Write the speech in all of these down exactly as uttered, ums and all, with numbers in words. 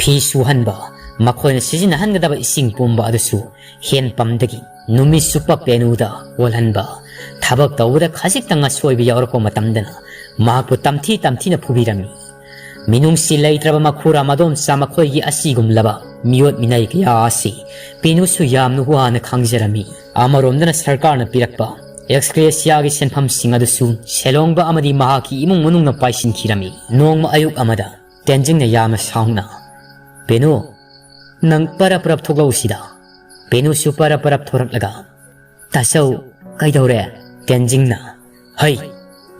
ꯐꯤ ꯁꯨꯍꯟꯕ, ꯃꯈꯣꯏꯅ ꯁꯤꯖꯤꯟꯅꯍꯟꯒꯗꯕ ꯏꯁꯤꯡ ꯄꯨꯝꯕ ꯑꯗꯨꯁꯨ ꯍꯦꯟ ꯄꯝꯗꯒꯤ ꯅꯨꯃꯤꯠ ꯆꯨꯞꯄ ꯄꯦꯅꯨꯗ ꯑꯣꯜꯍꯟꯕ, ꯊꯕꯛ ꯇꯧꯕꯗ ꯈꯖꯤꯛꯇꯪ ꯑꯁꯣꯏꯕ ꯌꯥꯎꯔꯛꯄ ꯃꯇꯝꯗꯅ ꯃꯍꯥꯛꯄꯨ ꯇꯝꯊꯤ ꯇꯝꯊꯤꯅ ꯐꯨꯕꯤꯔꯝꯃꯤ꯫ ꯃꯤꯅꯨꯡꯁꯤ ꯂꯩꯇ꯭ꯔꯕ ꯃꯈꯨꯔꯥ ꯃꯗꯣꯝꯆꯥ ꯃꯈꯣꯏꯒꯤ ꯑꯁꯤꯒꯨꯝꯂꯕ ꯃꯤꯑꯣꯠ ꯃꯤꯅꯩ ꯀꯌꯥ ꯑꯁꯤ ꯄꯦꯅꯨꯁꯨ ꯌꯥꯝꯅ ꯋꯥꯅ ꯈꯥꯡꯖꯔꯝꯃꯤ꯫ ꯑꯃꯔꯣꯝꯗꯅ ꯁꯔꯀꯥꯔꯅ ꯄꯤꯔꯛꯄ ꯑꯦꯛꯁꯒ꯭ꯔꯦꯁꯤꯌꯥꯒꯤ ꯁꯦꯟꯐꯝꯁꯤꯡ ꯑꯗꯨꯁꯨ ꯁꯦꯂꯣꯡꯕ ꯑꯃꯗꯤ ꯃꯍꯥꯛꯀꯤ ꯏꯃꯨꯡ ꯃꯅꯨꯡꯅ ꯄꯥꯏꯁꯤꯟꯈꯤꯔꯝꯃꯤ꯫ ꯅꯣꯡꯃ ꯑꯌꯨꯛ ꯑꯃꯗ ꯇꯦꯟꯖꯤꯡꯅ ꯌꯥꯝꯅ ꯁꯥꯎꯅ, "ꯄꯦꯅꯨ, ꯅꯪ ꯄꯔꯞ ꯄꯔꯞ ꯊꯣꯛꯂꯛꯎ ꯁꯤꯗ꯫" ꯄꯦꯅꯨꯁꯨ ꯄꯔꯞ ꯄꯔꯞ ꯊꯣꯔꯛꯂꯒ, "ꯇꯥꯆꯧ, ꯀꯩꯗꯧꯔꯦ?" ꯇꯦꯟꯖꯤꯡꯅ, "ꯍꯩ,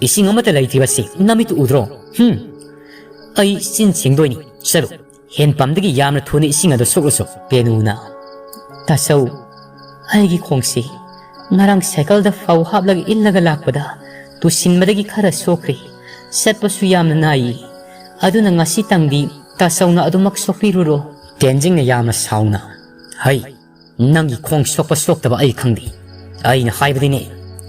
ꯏꯁꯤꯡ ꯑꯃꯠꯇ ꯂꯩꯇ꯭ꯔꯤꯕꯁꯤ ꯅꯃꯤꯠꯇꯨ ꯎꯗ꯭ꯔꯣ? ꯍꯨꯝ, ꯑꯩ ꯆꯤꯟ ꯁꯦꯡꯗꯣꯏꯅꯤ, ꯆꯠꯂꯨ꯫ ꯍꯦꯟ ꯄꯝꯗꯒꯤ ꯌꯥꯝꯅ ꯊꯨꯅ ꯏꯁꯤꯡ ꯑꯗꯨ ꯁꯣꯛꯂꯨꯁꯨ꯫" ꯄꯦꯅꯨꯅ, "ꯇꯥꯆꯧ, ꯑꯩꯒꯤ ꯈꯣꯡꯁꯤ ꯉꯔꯥꯡ ꯁꯥꯏꯀꯜꯗ ꯐꯧ ꯍꯥꯞꯂꯒ ꯏꯜꯂꯒ ꯂꯥꯛꯄꯗ ꯇꯨꯁꯤꯟꯕꯗꯒꯤ ꯈꯔ ꯁꯣꯛꯈ꯭ꯔꯦ꯫ ꯆꯠꯄꯁꯨ ꯌꯥꯝꯅ ꯅꯥꯏꯌꯦ꯫ ꯑꯗꯨꯅ ꯉꯁꯤꯇꯪꯗꯤ ꯇꯥꯆꯧꯅ ꯑꯗꯨꯃꯛ ꯁꯣꯛꯄꯤꯔꯨꯔꯣ꯫" ꯇꯦꯟꯖꯤꯡꯅ ꯌꯥꯝꯅ ꯁꯥꯎꯅ, "ꯍꯩ, ꯅꯪꯒꯤ ꯈꯣꯡ ꯁꯣꯛꯄ ꯁꯣꯛꯇꯕ ꯑꯩ ꯈꯪꯗꯦ꯫ ꯑꯩꯅ ꯍꯥꯏꯕꯗꯤꯅꯦ,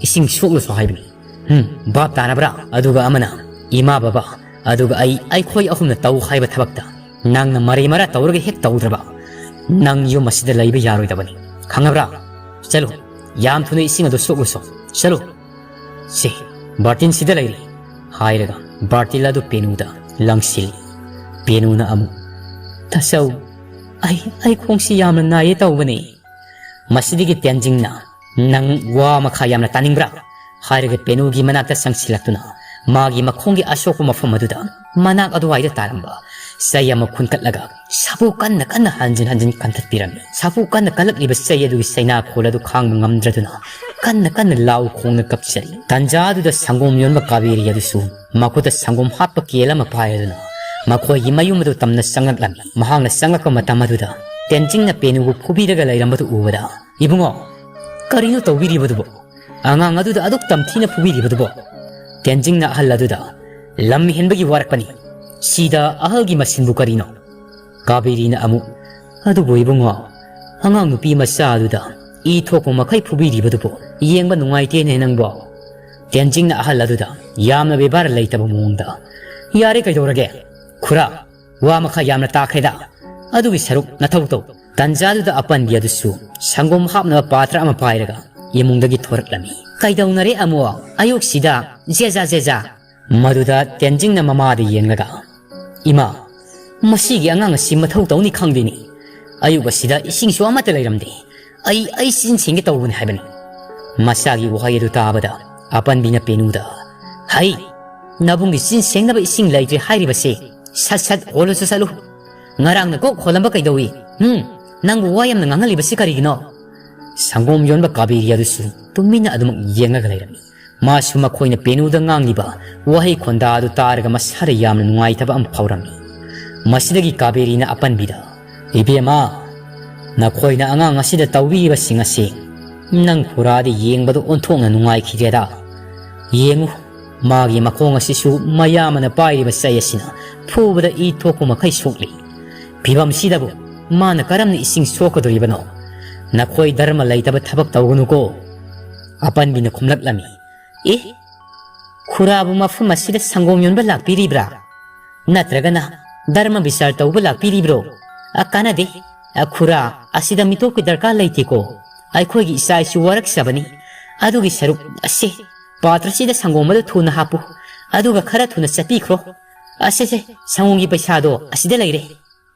ꯏꯁꯤꯡ ꯁꯣꯛꯂꯨꯁꯨ ꯍꯥꯏꯕꯅꯤ꯫ ꯍꯨꯝ, ꯚꯥꯞ ꯇꯥꯔꯕ꯭ꯔꯥ? ꯑꯗꯨꯒ ꯑꯃꯅ, ꯏꯃꯥ ꯕꯕꯥ, ꯑꯗꯨꯒ ꯑꯩ, ꯑꯩꯈꯣꯏ ꯑꯍꯨꯝꯅ ꯇꯧ ꯍꯥꯏꯕ ꯊꯕꯛꯇ ꯅꯪꯅ ꯃꯔꯩ ꯃꯔꯥ ꯇꯧꯔꯒ ꯍꯦꯛ ꯇꯧꯗ꯭ꯔꯕ, ꯅꯪ ꯌꯨꯝ ꯑꯁꯤꯗ ꯂꯩꯕ ꯌꯥꯔꯣꯏꯗꯕꯅꯤ꯫ ꯈꯪꯉꯕ꯭ꯔꯥ? ꯆꯠꯂꯨ, ꯌꯥꯝ ꯊꯨꯅ ꯏꯁꯤꯡ ꯑꯗꯨ ꯁꯣꯛꯂꯨꯁꯣ꯫ ꯆꯠꯂꯨ꯫ ꯁꯦ, ꯕꯥꯔꯇꯤꯟꯁꯤꯗ ꯂꯩꯔꯤ," ꯍꯥꯏꯔꯒ ꯕꯥꯔꯇꯤꯟ ꯑꯗꯨ ꯄꯦꯅꯨꯗ ꯂꯪꯁꯤꯜꯂꯤ꯫ ꯄꯦꯅꯨꯅ ꯑꯃꯨꯛ, "ꯇꯥꯆꯧ, ꯑꯩ, ꯑꯩ ꯈꯣꯡꯁꯤ ꯌꯥꯝꯅ ꯅꯥꯏꯌꯦ ꯇꯧꯕꯅꯦ꯫" ꯃꯁꯤꯗꯒꯤ ꯇꯦꯟꯖꯤꯡꯅ, "ꯅꯪ ꯋꯥ ꯃꯈꯥ ꯌꯥꯝꯅ ꯇꯥꯅꯤꯡꯕ꯭ꯔꯥ?" ꯍꯥꯏꯔꯒ ꯄꯦꯅꯨꯒꯤ ꯃꯅꯥꯛꯇ ꯆꯪꯁꯤꯜꯂꯛꯇꯨꯅ ꯃꯥꯒꯤ ꯃꯈꯣꯡꯒꯤ ꯑꯁꯣꯛꯄ ꯃꯐꯝ ꯑꯗꯨꯗ ꯃꯅꯥꯛ ꯑꯗꯨꯋꯥꯏꯗ ꯇꯥꯔꯝꯕ ꯆꯩ ꯑꯃ ꯈꯨꯟꯀꯠꯂꯒ ꯁꯥꯐꯨ ꯀꯟꯅ ꯀꯟꯅ ꯍꯟꯖꯤꯟ ꯍꯟꯖꯤꯟ ꯀꯟꯊꯠꯄꯤꯔꯝꯃꯤ꯫ ꯁꯥꯐꯨ ꯀꯟꯅ ꯀꯜꯂꯛꯂꯤꯕ ꯆꯩ ꯑꯗꯨꯒꯤ ꯆꯩꯅꯥꯈꯣꯜ ꯑꯗꯨ ꯈꯥꯡꯕ ꯉꯝꯗ꯭ꯔꯗꯨꯅ ꯀꯟꯅ ꯀꯟꯅ ꯂꯥꯎ ꯈꯣꯡꯅ ꯀꯞꯆꯔꯤ꯫ ꯇꯟꯖꯥ ꯑꯗꯨꯗ ꯁꯪꯒꯣꯝ ꯌꯣꯟꯕ ꯀꯥꯕꯦꯔꯤ ꯑꯗꯨꯁꯨ ꯃꯈꯨꯠꯇ ꯁꯪꯒꯣꯝ ꯍꯥꯞꯄ ꯀꯦꯜ ꯑꯃ ꯄꯥꯏꯔꯗꯨꯅ ꯃꯈꯣꯏꯒꯤ ꯃꯌꯨꯝ ꯑꯗꯨ ꯇꯝꯅ ꯆꯪꯂꯛꯂꯝꯃꯤ꯫ ꯃꯍꯥꯛꯅ ꯆꯪꯂꯛꯄ ꯃꯇꯝ ꯑꯗꯨꯗ ꯇꯦꯟꯖꯤꯡꯅ ꯄꯦꯅꯨꯕꯨ ꯐꯨꯕꯤꯔꯒ ꯂꯩꯔꯝꯕꯗꯨ ꯎꯕꯗ, "ꯏꯕꯨꯡꯉꯣ, ꯀꯔꯤꯅꯣ ꯇꯧꯕꯤꯔꯤꯕꯗꯨꯕꯣ? ꯑꯉꯥꯡ ꯑꯗꯨꯗ ꯑꯗꯨꯛ ꯇꯝꯊꯤꯅ ꯐꯨꯕꯤꯔꯤꯕꯗꯨꯕꯣ?" ꯇꯦꯟꯖꯤꯡꯅ ꯑꯍꯜ ꯑꯗꯨꯗ, "ꯂꯝ ꯍꯦꯟꯕꯒꯤ ꯋꯥꯔꯛꯄꯅꯤ꯫ ꯁꯤꯗ ꯑꯍꯜꯒꯤ ꯃꯁꯤꯟꯕꯨ ꯀꯔꯤꯅꯣ?" ꯀꯥꯕꯦꯔꯤꯅ ꯑꯃꯨꯛ, "ꯑꯗꯨꯕꯨ ꯏꯕꯨꯡꯉꯣ, ꯑꯉꯥꯡ ꯅꯨꯄꯤ ꯃꯆꯥ ꯑꯗꯨꯗ ꯏ ꯊꯣꯛꯄ ꯃꯈꯩ ꯐꯨꯕꯤꯔꯤꯕꯗꯨꯕꯨ ꯌꯦꯡꯕ ꯅꯨꯡꯉꯥꯏꯇꯦꯅꯦ ꯅꯪꯕꯣ?" ꯇꯦꯟꯖꯤꯡꯅ ꯑꯍꯜ ꯑꯗꯨꯗ ꯌꯥꯝꯅ ꯕꯦꯕꯥꯔ ꯂꯩꯇꯕ ꯃꯑꯣꯡꯗ, "ꯌꯥꯔꯦ, ꯀꯩꯗꯧꯔꯒꯦ? ꯈꯨꯔꯥ, "ꯋꯥ ꯃꯈꯥ ꯌꯥꯝꯅ ꯇꯥꯈ꯭ꯔꯦꯗ꯫ ꯑꯗꯨꯒꯤ ꯁꯔꯨꯛ ꯅꯊꯧ ꯇꯧ꯫" ꯇꯟꯖꯥꯗꯨꯗ ꯑꯄꯟꯕꯤ ꯑꯗꯨꯁꯨ ꯁꯪꯒꯣꯝ ꯍꯥꯞꯅꯕ ꯄꯥꯇ꯭ꯔ ꯑꯃ ꯄꯥꯏꯔꯒ ꯏꯃꯨꯡꯗꯒꯤ ꯊꯣꯔꯛꯂꯝꯃꯤ꯫ "ꯀꯩꯗꯧꯅꯔꯦ ꯑꯃꯨꯛ? ꯑꯌꯨꯛꯁꯤꯗ ꯖꯦꯖꯥ ꯖꯦꯖꯥ?" ꯃꯗꯨꯗ ꯇꯦꯟꯖꯤꯡꯅ ꯃꯃꯥꯗ ꯌꯦꯡꯂꯒ, "ꯏꯃꯥ, ꯃꯁꯤꯒꯤ ꯑꯉꯥꯡ ꯑꯁꯤ ꯃꯊꯧ ꯇꯧꯅꯤ ꯈꯪꯗꯦꯅꯦ꯫ ꯑꯌꯨꯛ ꯑꯁꯤꯗ ꯏꯁꯤꯡꯁꯨ ꯑꯃꯠꯇ ꯂꯩꯔꯝꯗꯦ꯫ ꯑꯩ, ꯑꯩ ꯆꯤꯟ ꯁꯦꯡꯒꯦ ꯇꯧꯕꯅꯤ ꯍꯥꯏꯕꯅꯤ꯫" ꯃꯆꯥꯒꯤ ꯋꯥꯍꯩ ꯑꯗꯨ ꯇꯥꯕꯗ ꯑꯄꯟꯕꯤꯅ ꯄꯦꯅꯨꯗ, "ꯍꯩ, ꯅꯕꯨꯡꯒꯤ ꯆꯤꯟ ꯁꯦꯡꯅꯕ ꯏꯁꯤꯡ ꯂꯩꯇ꯭ꯔꯦ ꯍꯥꯏꯔꯤꯕꯁꯦ ꯁꯠ ꯁꯠ ꯍꯣꯜꯂꯨ ꯆꯠꯂꯨ꯫ ꯉꯔꯥꯡꯅ ꯀꯣꯛ ꯍꯣꯜꯂꯝꯕ ꯀꯩꯗꯧꯏ? ꯍꯨꯝ, ꯅꯪꯕꯨ ꯋꯥ ꯌꯥꯝꯅ ꯉꯥꯡꯍꯜꯂꯤꯕꯁꯤ ꯀꯔꯤꯒꯤꯅꯣ?" ꯁꯪꯒꯣꯝ ꯌꯣꯟꯕ ꯀꯥꯕꯦꯔꯤ ꯑꯗꯨꯁꯨ ꯇꯨꯃꯤꯟꯅ ꯑꯗꯨꯃꯛ ꯌꯦꯡꯂꯒ ꯂꯩꯔꯝꯃꯤ꯫ ꯃꯥꯁꯨ ꯃꯈꯣꯏꯅ ꯄꯦꯅꯨꯗ ꯉꯥꯡꯂꯤꯕ ꯋꯥꯍꯩ ꯈꯣꯟꯗꯥ ꯑꯗꯨ ꯇꯥꯔꯒ ꯃꯁꯥꯗ ꯌꯥꯝꯅ ꯅꯨꯡꯉꯥꯏꯇꯕ ꯑꯃ ꯐꯥꯎꯔꯝꯃꯤ꯫ ꯃꯁꯤꯗꯒꯤ ꯀꯥꯕꯦꯔꯤꯅ ꯑꯄꯟꯕꯤꯗ, "ꯏꯕꯦꯝꯃ, ꯅꯈꯣꯏꯅ ꯑꯉꯥꯡ ꯑꯁꯤꯗ ꯇꯧꯕꯤꯔꯤꯕꯁꯤꯡ ꯑꯁꯤ ꯅꯪ ꯈꯨꯔꯥꯗ ꯌꯦꯡꯕꯗ ꯑꯣꯟꯊꯣꯛꯅ ꯅꯨꯡꯉꯥꯏꯈꯤꯗꯦꯗ꯫ ꯌꯦꯡꯉꯨ, ꯃꯥꯒꯤ ꯃꯈꯣꯡ ꯑꯁꯤꯁꯨ ꯃꯌꯥꯝꯕꯅ ꯄꯥꯏꯔꯤꯕ ꯆꯩ ꯑꯁꯤꯅ ꯐꯨꯕꯗ ꯏ ꯊꯣꯛꯄ ꯃꯈꯩ ꯁꯣꯛꯂꯤ꯫ ꯐꯤꯕꯝꯁꯤꯗꯕꯨ ꯃꯥꯅ ꯀꯔꯝꯅ ꯏꯁꯤꯡ ꯁꯣꯛꯀꯗꯧꯔꯤꯕꯅꯣ? ꯅꯈꯣꯏ ꯙꯔꯃ ꯂꯩꯇꯕ ꯊꯕꯛ ꯇꯧꯒꯅꯨꯀꯣ꯫" ꯑꯄꯟꯕꯤꯅ ꯈꯨꯝꯂꯛꯂꯝꯃꯤ, "ꯑꯦ, ꯈꯨꯔꯥꯕꯨ ꯃꯐꯝ ꯑꯁꯤꯗ ꯁꯪꯒꯣꯝ ꯌꯣꯟꯕ ꯂꯥꯛꯄꯤꯔꯤꯕ꯭ꯔꯥ? ꯅꯠꯇ꯭ꯔꯒꯅ ꯙꯔꯃ ꯕꯤꯆꯥꯔ ꯇꯧꯕ ꯂꯥꯛꯄꯤꯔꯤꯕ꯭ꯔꯣ? ꯑ, ꯀꯥꯟꯅꯗꯦ꯫ ꯑ, ꯈꯨꯔꯥ ꯑꯁꯤꯗ ꯃꯤꯇꯣꯞꯀꯤ ꯗꯔꯀꯥꯔ ꯂꯩꯇꯦꯀꯣ꯫ ꯑꯩꯈꯣꯏꯒꯤ ꯏꯆꯥ ꯏꯁꯨ ꯋꯥꯔꯛꯆꯕꯅꯤ꯫ ꯑꯗꯨꯒꯤ ꯁꯔꯨꯛ, ꯑꯁꯦ, ꯄꯥꯇ꯭ꯔꯁꯤꯗ ꯁꯪꯒꯣꯝ ꯑꯗꯨ ꯊꯨꯅ ꯍꯥꯞꯄꯨ, ꯑꯗꯨꯒ ꯈꯔ ꯊꯨꯅ ꯆꯠꯄꯤꯈ꯭ꯔꯣ꯫ ꯑꯁꯦꯁꯦ, ꯁꯪꯒꯣꯝꯒꯤ ꯄꯩꯁꯥꯗꯣ ꯑꯁꯤꯗ ꯂꯩꯔꯦ꯫"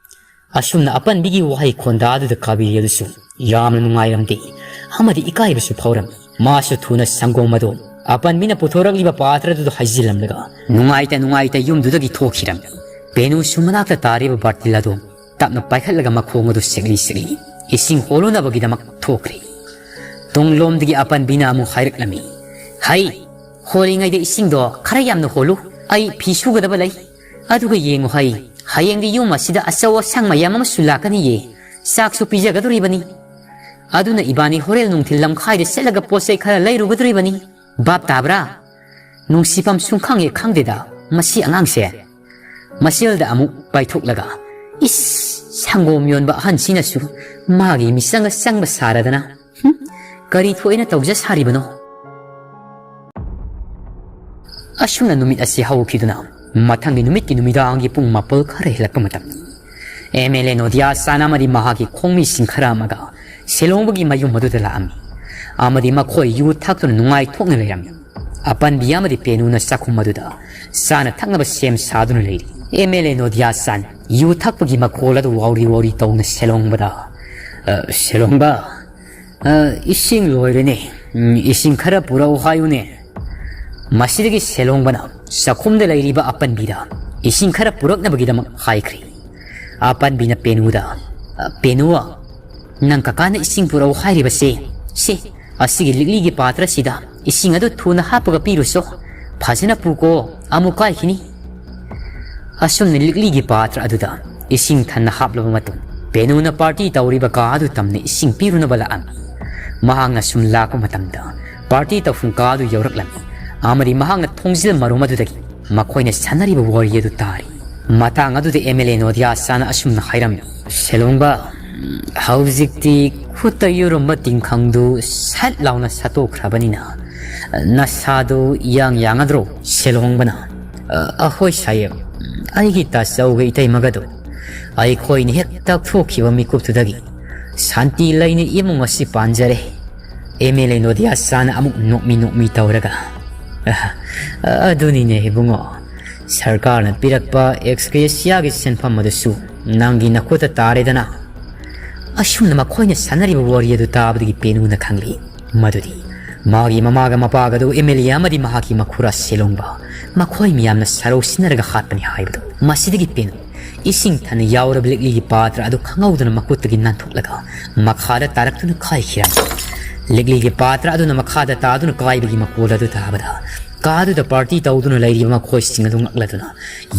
ꯑꯁꯨꯝꯅ ꯑꯄꯟꯕꯤꯒꯤ ꯋꯥꯍꯩ ꯈꯣꯟꯗꯥ ꯑꯗꯨꯗ ꯀꯥꯕꯤꯔꯤ ꯑꯗꯨꯁꯨ ꯌꯥꯝꯅ ꯅꯨꯡꯉꯥꯏꯔꯝꯗꯦ ꯑꯃꯗꯤ ꯏꯀꯥꯏꯕꯁꯨ ꯐꯥꯎꯔꯝꯃꯤ꯫ ꯃꯥꯁꯨ ꯊꯨꯅ ꯁꯪꯒꯣꯝ ꯑꯗꯨ ꯑꯄꯟꯕꯤꯅ ꯄꯨꯊꯣꯔꯛꯂꯤꯕ ꯄꯥꯇ꯭ꯔ ꯑꯗꯨꯗ ꯍꯩꯖꯤꯜꯂꯝꯂꯒ ꯅꯨꯡꯉꯥꯏꯇ ꯅꯨꯡꯉꯥꯏꯇ ꯌꯨꯝꯗꯨꯗꯒꯤ ꯊꯣꯛꯈꯤꯔꯝꯃꯤ꯫ ꯄꯦꯅꯨꯁꯨ ꯃꯅꯥꯛꯇ ꯇꯥꯔꯤꯕ ꯕꯥꯔꯇꯤꯜ ꯑꯗꯨ ꯇꯞꯅ ꯄꯥꯏꯈꯠꯂꯒ ꯃꯈꯣꯡ ꯑꯗꯨ ꯁꯦꯛꯂꯤ ꯁꯦꯛꯂꯤ ꯏꯁꯤꯡ ꯍꯣꯜꯂꯨꯅꯕꯒꯤꯗꯃꯛ ꯊꯣꯛꯈ꯭ꯔꯦ꯫ ꯇꯨꯡꯂꯣꯝꯗꯒꯤ ꯑꯄꯟꯕꯤꯅ ꯑꯃꯨꯛ ꯍꯥꯏꯔꯛꯂꯝꯃꯤ, "ꯍꯩ, ꯍꯣꯜꯂꯤꯉꯩꯗ ꯏꯁꯤꯡꯗꯣ ꯈꯔ ꯌꯥꯝꯅ ꯍꯣꯜꯂꯨ, ꯑꯩ ꯐꯤ ꯁꯨꯒꯗꯕ ꯂꯩ꯫ ꯑꯗꯨꯒ ꯌꯦꯡꯉꯨ ꯍꯩ, ꯍꯌꯦꯡꯗꯤ ꯌꯨꯝ ꯑꯁꯤꯗ ꯑꯆꯧ ꯑꯁꯥꯡ ꯃꯌꯥꯝ ꯑꯃꯁꯨ ꯂꯥꯛꯀꯅꯤꯌꯦ, ꯆꯥꯛꯁꯨ ꯄꯤꯖꯒꯗꯣꯔꯤꯕꯅꯤ꯫ ꯑꯗꯨꯅ ꯏꯕꯥꯅꯤ ꯍꯣꯔꯦꯟ ꯅꯨꯡꯊꯤꯜ ꯂꯝꯈꯥꯏꯗ ꯆꯠꯂꯒ ꯄꯣꯠ ꯆꯩ ꯈꯔ ꯂꯩꯔꯨꯒꯗꯣꯔꯤꯕꯅꯤ꯫ ꯚꯥꯞ ꯇꯥꯕ꯭ꯔꯥ?" ꯅꯨꯡꯁꯤꯐꯝ ꯁꯨꯡꯈꯪ ꯍꯦꯛ ꯈꯪꯗꯦꯗ ꯃꯁꯤ ꯑꯉꯥꯡꯁꯦ꯫ ꯃꯆꯤꯜꯗ ꯑꯃꯨꯛ ꯄꯥꯏꯊꯣꯛꯂꯒ, "ꯏꯁ, ꯁꯪꯒꯣꯝ ꯌꯣꯟꯕ ꯑꯍꯟꯁꯤꯅꯁꯨ ꯃꯥꯒꯤ ꯃꯤꯆꯪꯒ ꯆꯪꯕ ꯁꯥꯔꯗꯅ, ꯍꯨꯝ, ꯀꯔꯤ ꯊꯣꯛꯑꯦꯅ ꯇꯧꯖ ꯁꯥꯔꯤꯕꯅꯣ?" ꯑꯁꯨꯝꯅ ꯅꯨꯃꯤꯠ ꯑꯁꯤ ꯍꯧꯈꯤꯗꯨꯅ ꯃꯊꯪꯒꯤ ꯅꯨꯃꯤꯠꯀꯤ ꯅꯨꯃꯤꯗꯥꯡꯒꯤ ꯄꯨꯡ ꯃꯥꯄꯜ ꯈꯔ ꯍꯦꯜꯂꯛꯄ ꯃꯇꯝ, ꯑꯦꯝ ꯑꯦꯜ ꯑꯦ ꯅꯣꯗꯤꯌꯥ ꯆꯥꯟ ꯑꯃꯗꯤ ꯃꯍꯥꯛꯀꯤ ꯈꯣꯡꯃꯤꯁꯤꯡ ꯈꯔ ꯑꯃꯒ ꯁꯦꯂꯣꯡꯕꯒꯤ ꯃꯌꯨꯝ ꯑꯗꯨꯗ ꯂꯥꯛꯑꯝꯃꯤ꯫ ꯑꯃꯗꯤ ꯃꯈꯣꯏ ꯌꯨ ꯊꯛꯇꯨꯅ ꯅꯨꯡꯉꯥꯏꯊꯣꯛꯅ ꯂꯩꯔꯝꯃꯤ꯫ ꯑꯄꯟꯕꯤ ꯑꯃꯗꯤ ꯄꯦꯅꯨꯅ ꯆꯥꯛꯈꯨꯝ ꯑꯗꯨꯗ ꯆꯥꯅ ꯊꯛꯅꯕ ꯁꯦꯝ ꯁꯥꯗꯨꯅ ꯂꯩꯔꯤ꯫ ꯑꯦꯝ ꯑꯦꯜ ꯑꯦ ꯅꯣꯗꯤꯌꯥ ꯆꯥꯟ ꯌꯨ ꯊꯛꯄꯒꯤ ꯃꯈꯣꯜ ꯑꯗꯨ ꯋꯥꯎꯔꯤ ꯋꯥꯎꯔꯤ ꯇꯧꯅ ꯁꯦꯂꯣꯡꯕꯗ, "ꯑ, ꯁꯦꯂꯣꯡꯕ, ꯑ, ꯏꯁꯤꯡ ꯂꯣꯏꯔꯦꯅꯦ꯫ ꯎꯝ, ꯏꯁꯤꯡ ꯈꯔ ꯄꯨꯔꯛꯎ ꯍꯥꯏꯌꯨꯅꯦ꯫" ꯃꯁꯤꯗꯒꯤ ꯁꯦꯂꯣꯡꯕꯅ ꯆꯥꯛꯈꯨꯝꯗ ꯂꯩꯔꯤꯕ ꯑꯄꯟꯕꯤꯗ ꯏꯁꯤꯡ ꯈꯔ ꯄꯨꯔꯛꯅꯕꯒꯤꯗꯃꯛ ꯍꯥꯏꯈ꯭ꯔꯤ꯫ ꯑꯄꯟꯕꯤꯅ ꯄꯦꯅꯨꯗ, "ꯑ, ꯄꯦꯅꯨ, ꯅꯪ ꯀꯀꯥꯅ ꯏꯁꯤꯡ ꯄꯨꯔꯛꯎ ꯍꯥꯏꯔꯤꯕꯁꯦ, ꯁꯦ, ꯑꯁꯤꯒꯤ ꯂꯤꯛꯂꯤꯒꯤ ꯄꯥꯇ꯭ꯔꯁꯤꯗ ꯏꯁꯤꯡ ꯑꯗꯨ ꯊꯨꯅ ꯍꯥꯞꯄꯒ ꯄꯤꯔꯨꯁꯣ꯫ ꯐꯖꯅ ꯄꯨꯀꯣ, ꯑꯃꯨꯛ ꯀꯥꯏꯈꯤꯅꯤ꯫" ꯑꯁꯨꯝꯅ ꯂꯤꯛꯂꯤꯒꯤ ꯄꯥꯇ꯭ꯔ ꯑꯗꯨꯗ ꯏꯁꯤꯡ ꯊꯟꯅ ꯍꯥꯞꯂꯕ ꯃꯇꯨꯡ, ꯄꯦꯅꯨꯅ ꯄꯥꯔꯇꯤ ꯇꯧꯔꯤꯕ ꯀꯥ ꯑꯗꯨ ꯇꯝꯅ ꯏꯁꯤꯡ ꯄꯤꯔꯨꯅꯕ ꯂꯥꯛꯑꯝꯃꯤ꯫ ꯃꯍꯥꯛꯅ ꯁꯨꯝ ꯂꯥꯛꯄ ꯃꯇꯝꯗ, ꯄꯥꯔꯇꯤ ꯇꯧꯐꯝ ꯀꯥ ꯑꯗꯨ ꯌꯧꯔꯛꯂꯝꯃꯤ ꯑꯃꯗꯤ ꯃꯍꯥꯛꯅ ꯊꯣꯡꯖꯤꯜ ꯃꯔꯨꯝ ꯑꯗꯨꯗꯒꯤ ꯃꯈꯣꯏꯅ ꯁꯥꯟꯅꯔꯤꯕ ꯋꯥꯔꯤ ꯑꯗꯨ ꯇꯥꯔꯤ꯫ ꯃꯇꯥꯡ ꯑꯗꯨꯗ ꯑꯦꯝ ꯑꯦꯜ ꯑꯦ ꯅꯣꯗꯤꯌꯥ ꯆꯥꯅ ꯑꯁꯨꯝꯅ ꯍꯥꯏꯔꯝꯃꯤ, "ꯁꯦꯂꯣꯡꯕ, ꯍꯧꯖꯤꯛꯇꯤ ꯈꯨꯠꯇ ꯌꯨꯔꯝꯕ ꯇꯤꯡꯈꯪꯗꯨ ꯁꯠ ꯂꯥꯎꯅ ꯁꯠꯇꯣꯛꯈ꯭ꯔꯕꯅꯤꯅ ꯅꯁꯥꯗꯨ ꯏꯌꯥꯡ ꯌꯥꯡꯉꯗ꯭ꯔꯣ?" ꯁꯦꯂꯣꯡꯕꯅ, "ꯑ, ꯑꯍꯣꯏ ꯁꯥꯍꯦꯕ, ꯑꯩꯒꯤ ꯇꯥꯆꯧꯒ ꯏꯇꯩꯃꯒꯗꯣ ꯑꯩꯈꯣꯏꯅ ꯍꯦꯛ ꯇꯛꯊꯣꯛꯈꯤꯕ ꯃꯤꯀꯨꯞꯇꯨꯗꯒꯤ ꯁꯥꯟꯇꯤ ꯂꯩꯅ ꯏꯃꯨꯡ ꯑꯁꯤ ꯄꯥꯟꯖꯔꯦ꯫" ꯑꯦꯝ ꯑꯦꯜ ꯑꯦ ꯅꯣꯗꯤꯌꯥ ꯆꯥꯅ ꯑꯃꯨꯛ ꯅꯣꯛꯃꯤ ꯅꯣꯛꯃꯤ ꯇꯧꯔꯒ, "ꯑ, ꯑꯗꯨꯅꯤꯅꯦ ꯏꯕꯨꯡꯉꯣ, ꯁꯔꯀꯥꯔꯅ ꯄꯤꯔꯛꯄ ꯑꯦꯛꯁꯒ꯭ꯔꯦꯁꯤꯌꯥꯒꯤ ꯁꯦꯟꯐꯝ ꯑꯗꯨꯁꯨ ꯅꯪꯒꯤ ꯅꯈꯨꯠꯇ ꯇꯥꯔꯦꯗꯅ꯫" ꯑꯁꯨꯝꯅ ꯃꯈꯣꯏꯅ ꯁꯥꯟꯅꯔꯤꯕ ꯋꯥꯔꯤ ꯑꯗꯨ ꯇꯥꯕꯗꯒꯤ ꯄꯦꯅꯨꯅ ꯈꯪꯂꯤ ꯃꯗꯨꯗꯤ ꯃꯥꯒꯤ ꯃꯃꯥꯒ ꯃꯄꯥꯒ ꯑꯗꯨ ꯑꯦꯝ ꯑꯦꯜ ꯑꯦ ꯑꯃꯗꯤ ꯃꯍꯥꯛꯀꯤ ꯃꯈꯨꯔꯥ ꯁꯦꯂꯣꯡꯕ, ꯃꯈꯣꯏ ꯃꯌꯥꯝꯅ ꯁꯔꯧ ꯁꯤꯟꯅꯔꯒ ꯍꯥꯠꯄꯅꯤ ꯍꯥꯏꯕꯗꯨ꯫ ꯃꯁꯤꯗꯒꯤ ꯄꯦꯅꯨ ꯏꯁꯤꯡ ꯊꯟꯅ ꯌꯥꯎꯔꯕ ꯂꯤꯛꯂꯤꯒꯤ ꯄꯥꯇ꯭ꯔ ꯑꯗꯨ ꯈꯪꯍꯧꯗꯅ ꯃꯈꯨꯠꯇꯒꯤ ꯅꯥꯟꯊꯣꯛꯂꯒ ꯃꯈꯥꯗ ꯇꯥꯔꯛꯇꯨꯅ ꯀꯥꯏꯈꯤꯔꯝꯃꯤ꯫ ꯂꯤꯛꯂꯤꯒꯤ ꯄꯥꯇ꯭ꯔ ꯑꯗꯨꯅ ꯃꯈꯥꯗ ꯇꯥꯗꯨꯅ ꯀꯥꯏꯕꯒꯤ ꯃꯈꯣꯜ ꯑꯗꯨ ꯇꯥꯕꯗ, ꯀꯥꯗꯨꯗ ꯄꯥꯔꯇꯤ ꯇꯧꯗꯨꯅ ꯂꯩꯔꯤꯕ ꯃꯈꯣꯏꯁꯤꯡ ꯑꯗꯨ ꯉꯛꯂꯗꯨꯅ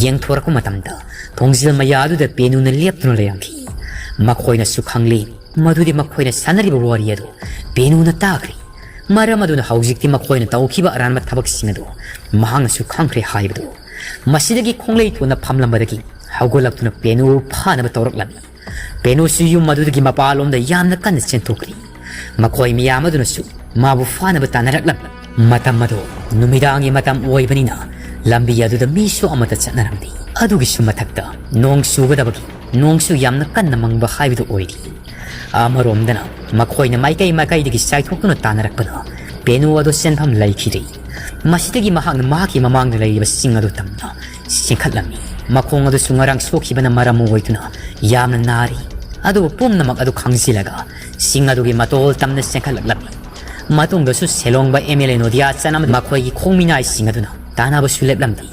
ꯌꯦꯡꯊꯣꯔꯛꯄ ꯃꯇꯝꯗ, ꯊꯣꯡꯖꯤꯜ ꯃꯌꯥ ꯑꯗꯨꯗ ꯄꯦꯅꯨꯅ ꯂꯦꯞꯇꯨꯅ ꯂꯩꯔꯝꯈꯤ꯫ ꯃꯈꯣꯏꯅꯁꯨ ꯈꯪꯂꯤ ꯃꯗꯨꯗꯤ ꯃꯈꯣꯏꯅ ꯁꯥꯟꯅꯔꯤꯕ ꯋꯥꯔꯤ ꯑꯗꯨ ꯄꯦꯅꯨꯅ ꯇꯥꯈ꯭ꯔꯦ꯫ ꯃꯔꯝ ꯑꯗꯨꯅ ꯍꯧꯖꯤꯛꯇꯤ ꯃꯈꯣꯏꯅ ꯇꯧꯈꯤꯕ ꯑꯔꯥꯟꯕ ꯊꯕꯛꯁꯤꯡ ꯑꯗꯨ ꯃꯍꯥꯛꯅꯁꯨ ꯈꯪꯈ꯭ꯔꯦ ꯍꯥꯏꯕꯗꯨ꯫ ꯃꯁꯤꯗꯒꯤ ꯈꯣꯡꯂꯩ ꯊꯣꯟꯅ ꯐꯝꯂꯝꯕꯗꯒꯤ ꯍꯧꯒꯠꯂꯛꯇꯨꯅ ꯄꯦꯅꯨ ꯐꯥꯅꯕ ꯇꯧꯔꯛꯂꯝꯃꯤ꯫ ꯄꯦꯅꯨꯁꯨ ꯌꯨꯝ ꯑꯗꯨꯗꯒꯤ ꯃꯄꯥꯟꯂꯣꯝꯗ ꯌꯥꯝꯅ ꯀꯟꯅ ꯆꯦꯟꯊꯣꯛꯈ꯭ꯔꯤ꯫ ꯃꯈꯣꯏ ꯃꯤꯌꯥꯝ ꯑꯗꯨꯅꯁꯨ ꯃꯥꯕꯨ ꯐꯥꯅꯕ ꯇꯥꯟꯅꯔꯛꯂꯝꯃꯤ꯫ ꯃꯇꯝ ꯑꯗꯨ ꯅꯨꯃꯤꯗꯥꯡꯒꯤ ꯃꯇꯝ ꯑꯣꯏꯕꯅꯤꯅ ꯂꯝꯕꯤ ꯑꯗꯨꯗ ꯃꯤꯁꯨ ꯑꯃꯠꯇ ꯆꯠꯅꯔꯝꯗꯦ꯫ ꯑꯗꯨꯒꯤꯁꯨ ꯃꯊꯛꯇ ꯅꯣꯡ ꯆꯨꯒꯗꯕꯒꯤ ꯅꯣꯡꯁꯨ ꯌꯥꯝꯅ ꯀꯟꯅ ꯃꯪꯕ ꯍꯥꯏꯕꯗꯨ ꯑꯣꯏꯔꯤ꯫ ꯑꯃꯔꯣꯝꯗꯅ ꯃꯈꯣꯏꯅ ꯃꯥꯏꯀꯩ ꯃꯥꯏꯀꯩꯗꯒꯤ ꯆꯥꯏꯊꯣꯛꯇꯨꯅ ꯇꯥꯟꯅꯔꯛꯄꯗ ꯄꯦꯅꯨ ꯑꯗꯨ ꯆꯦꯟꯐꯝ ꯂꯩꯈꯤꯗꯦ꯫ ꯃꯁꯤꯗꯒꯤ ꯃꯍꯥꯛꯅ ꯃꯍꯥꯛꯀꯤ ꯃꯃꯥꯡꯗ ꯂꯩꯔꯤꯕ ꯆꯤꯡ ꯑꯗꯨ ꯇꯝꯅ ꯆꯦꯟꯈꯠꯂꯝꯃꯤ꯫ ꯃꯈꯣꯡ ꯑꯗꯨꯁꯨ ꯉꯔꯥꯡ ꯁꯣꯛꯈꯤꯕꯅ ꯃꯔꯝ ꯑꯣꯏꯗꯨꯅ ꯌꯥꯝꯅ ꯅꯥꯔꯤ꯫ ꯑꯗꯨꯕꯨ ꯄꯨꯝꯅꯃꯛ ꯑꯗꯨ ꯈꯪꯖꯤꯜꯂꯒ ꯆꯤꯡ ꯑꯗꯨꯒꯤ ꯃꯇꯣꯜ ꯇꯝꯅ ꯆꯦꯟꯈꯠꯂꯛꯂꯝꯃꯤ꯫ ꯃꯇꯨꯡꯗꯁꯨ ꯁꯦꯂꯣꯡꯕ ꯑꯦꯝ ꯑꯦꯜ ꯑꯦ ꯅꯣꯗꯤꯌꯥ ꯆꯥꯟ ꯑꯃꯗꯤ ꯃꯈꯣꯏꯒꯤ ꯈꯣꯡꯃꯤꯅꯥꯏꯁꯤꯡ ꯑꯗꯨꯅ ꯇꯥꯟꯅꯕꯁꯨ ꯂꯦꯞꯂꯝꯗꯦ꯫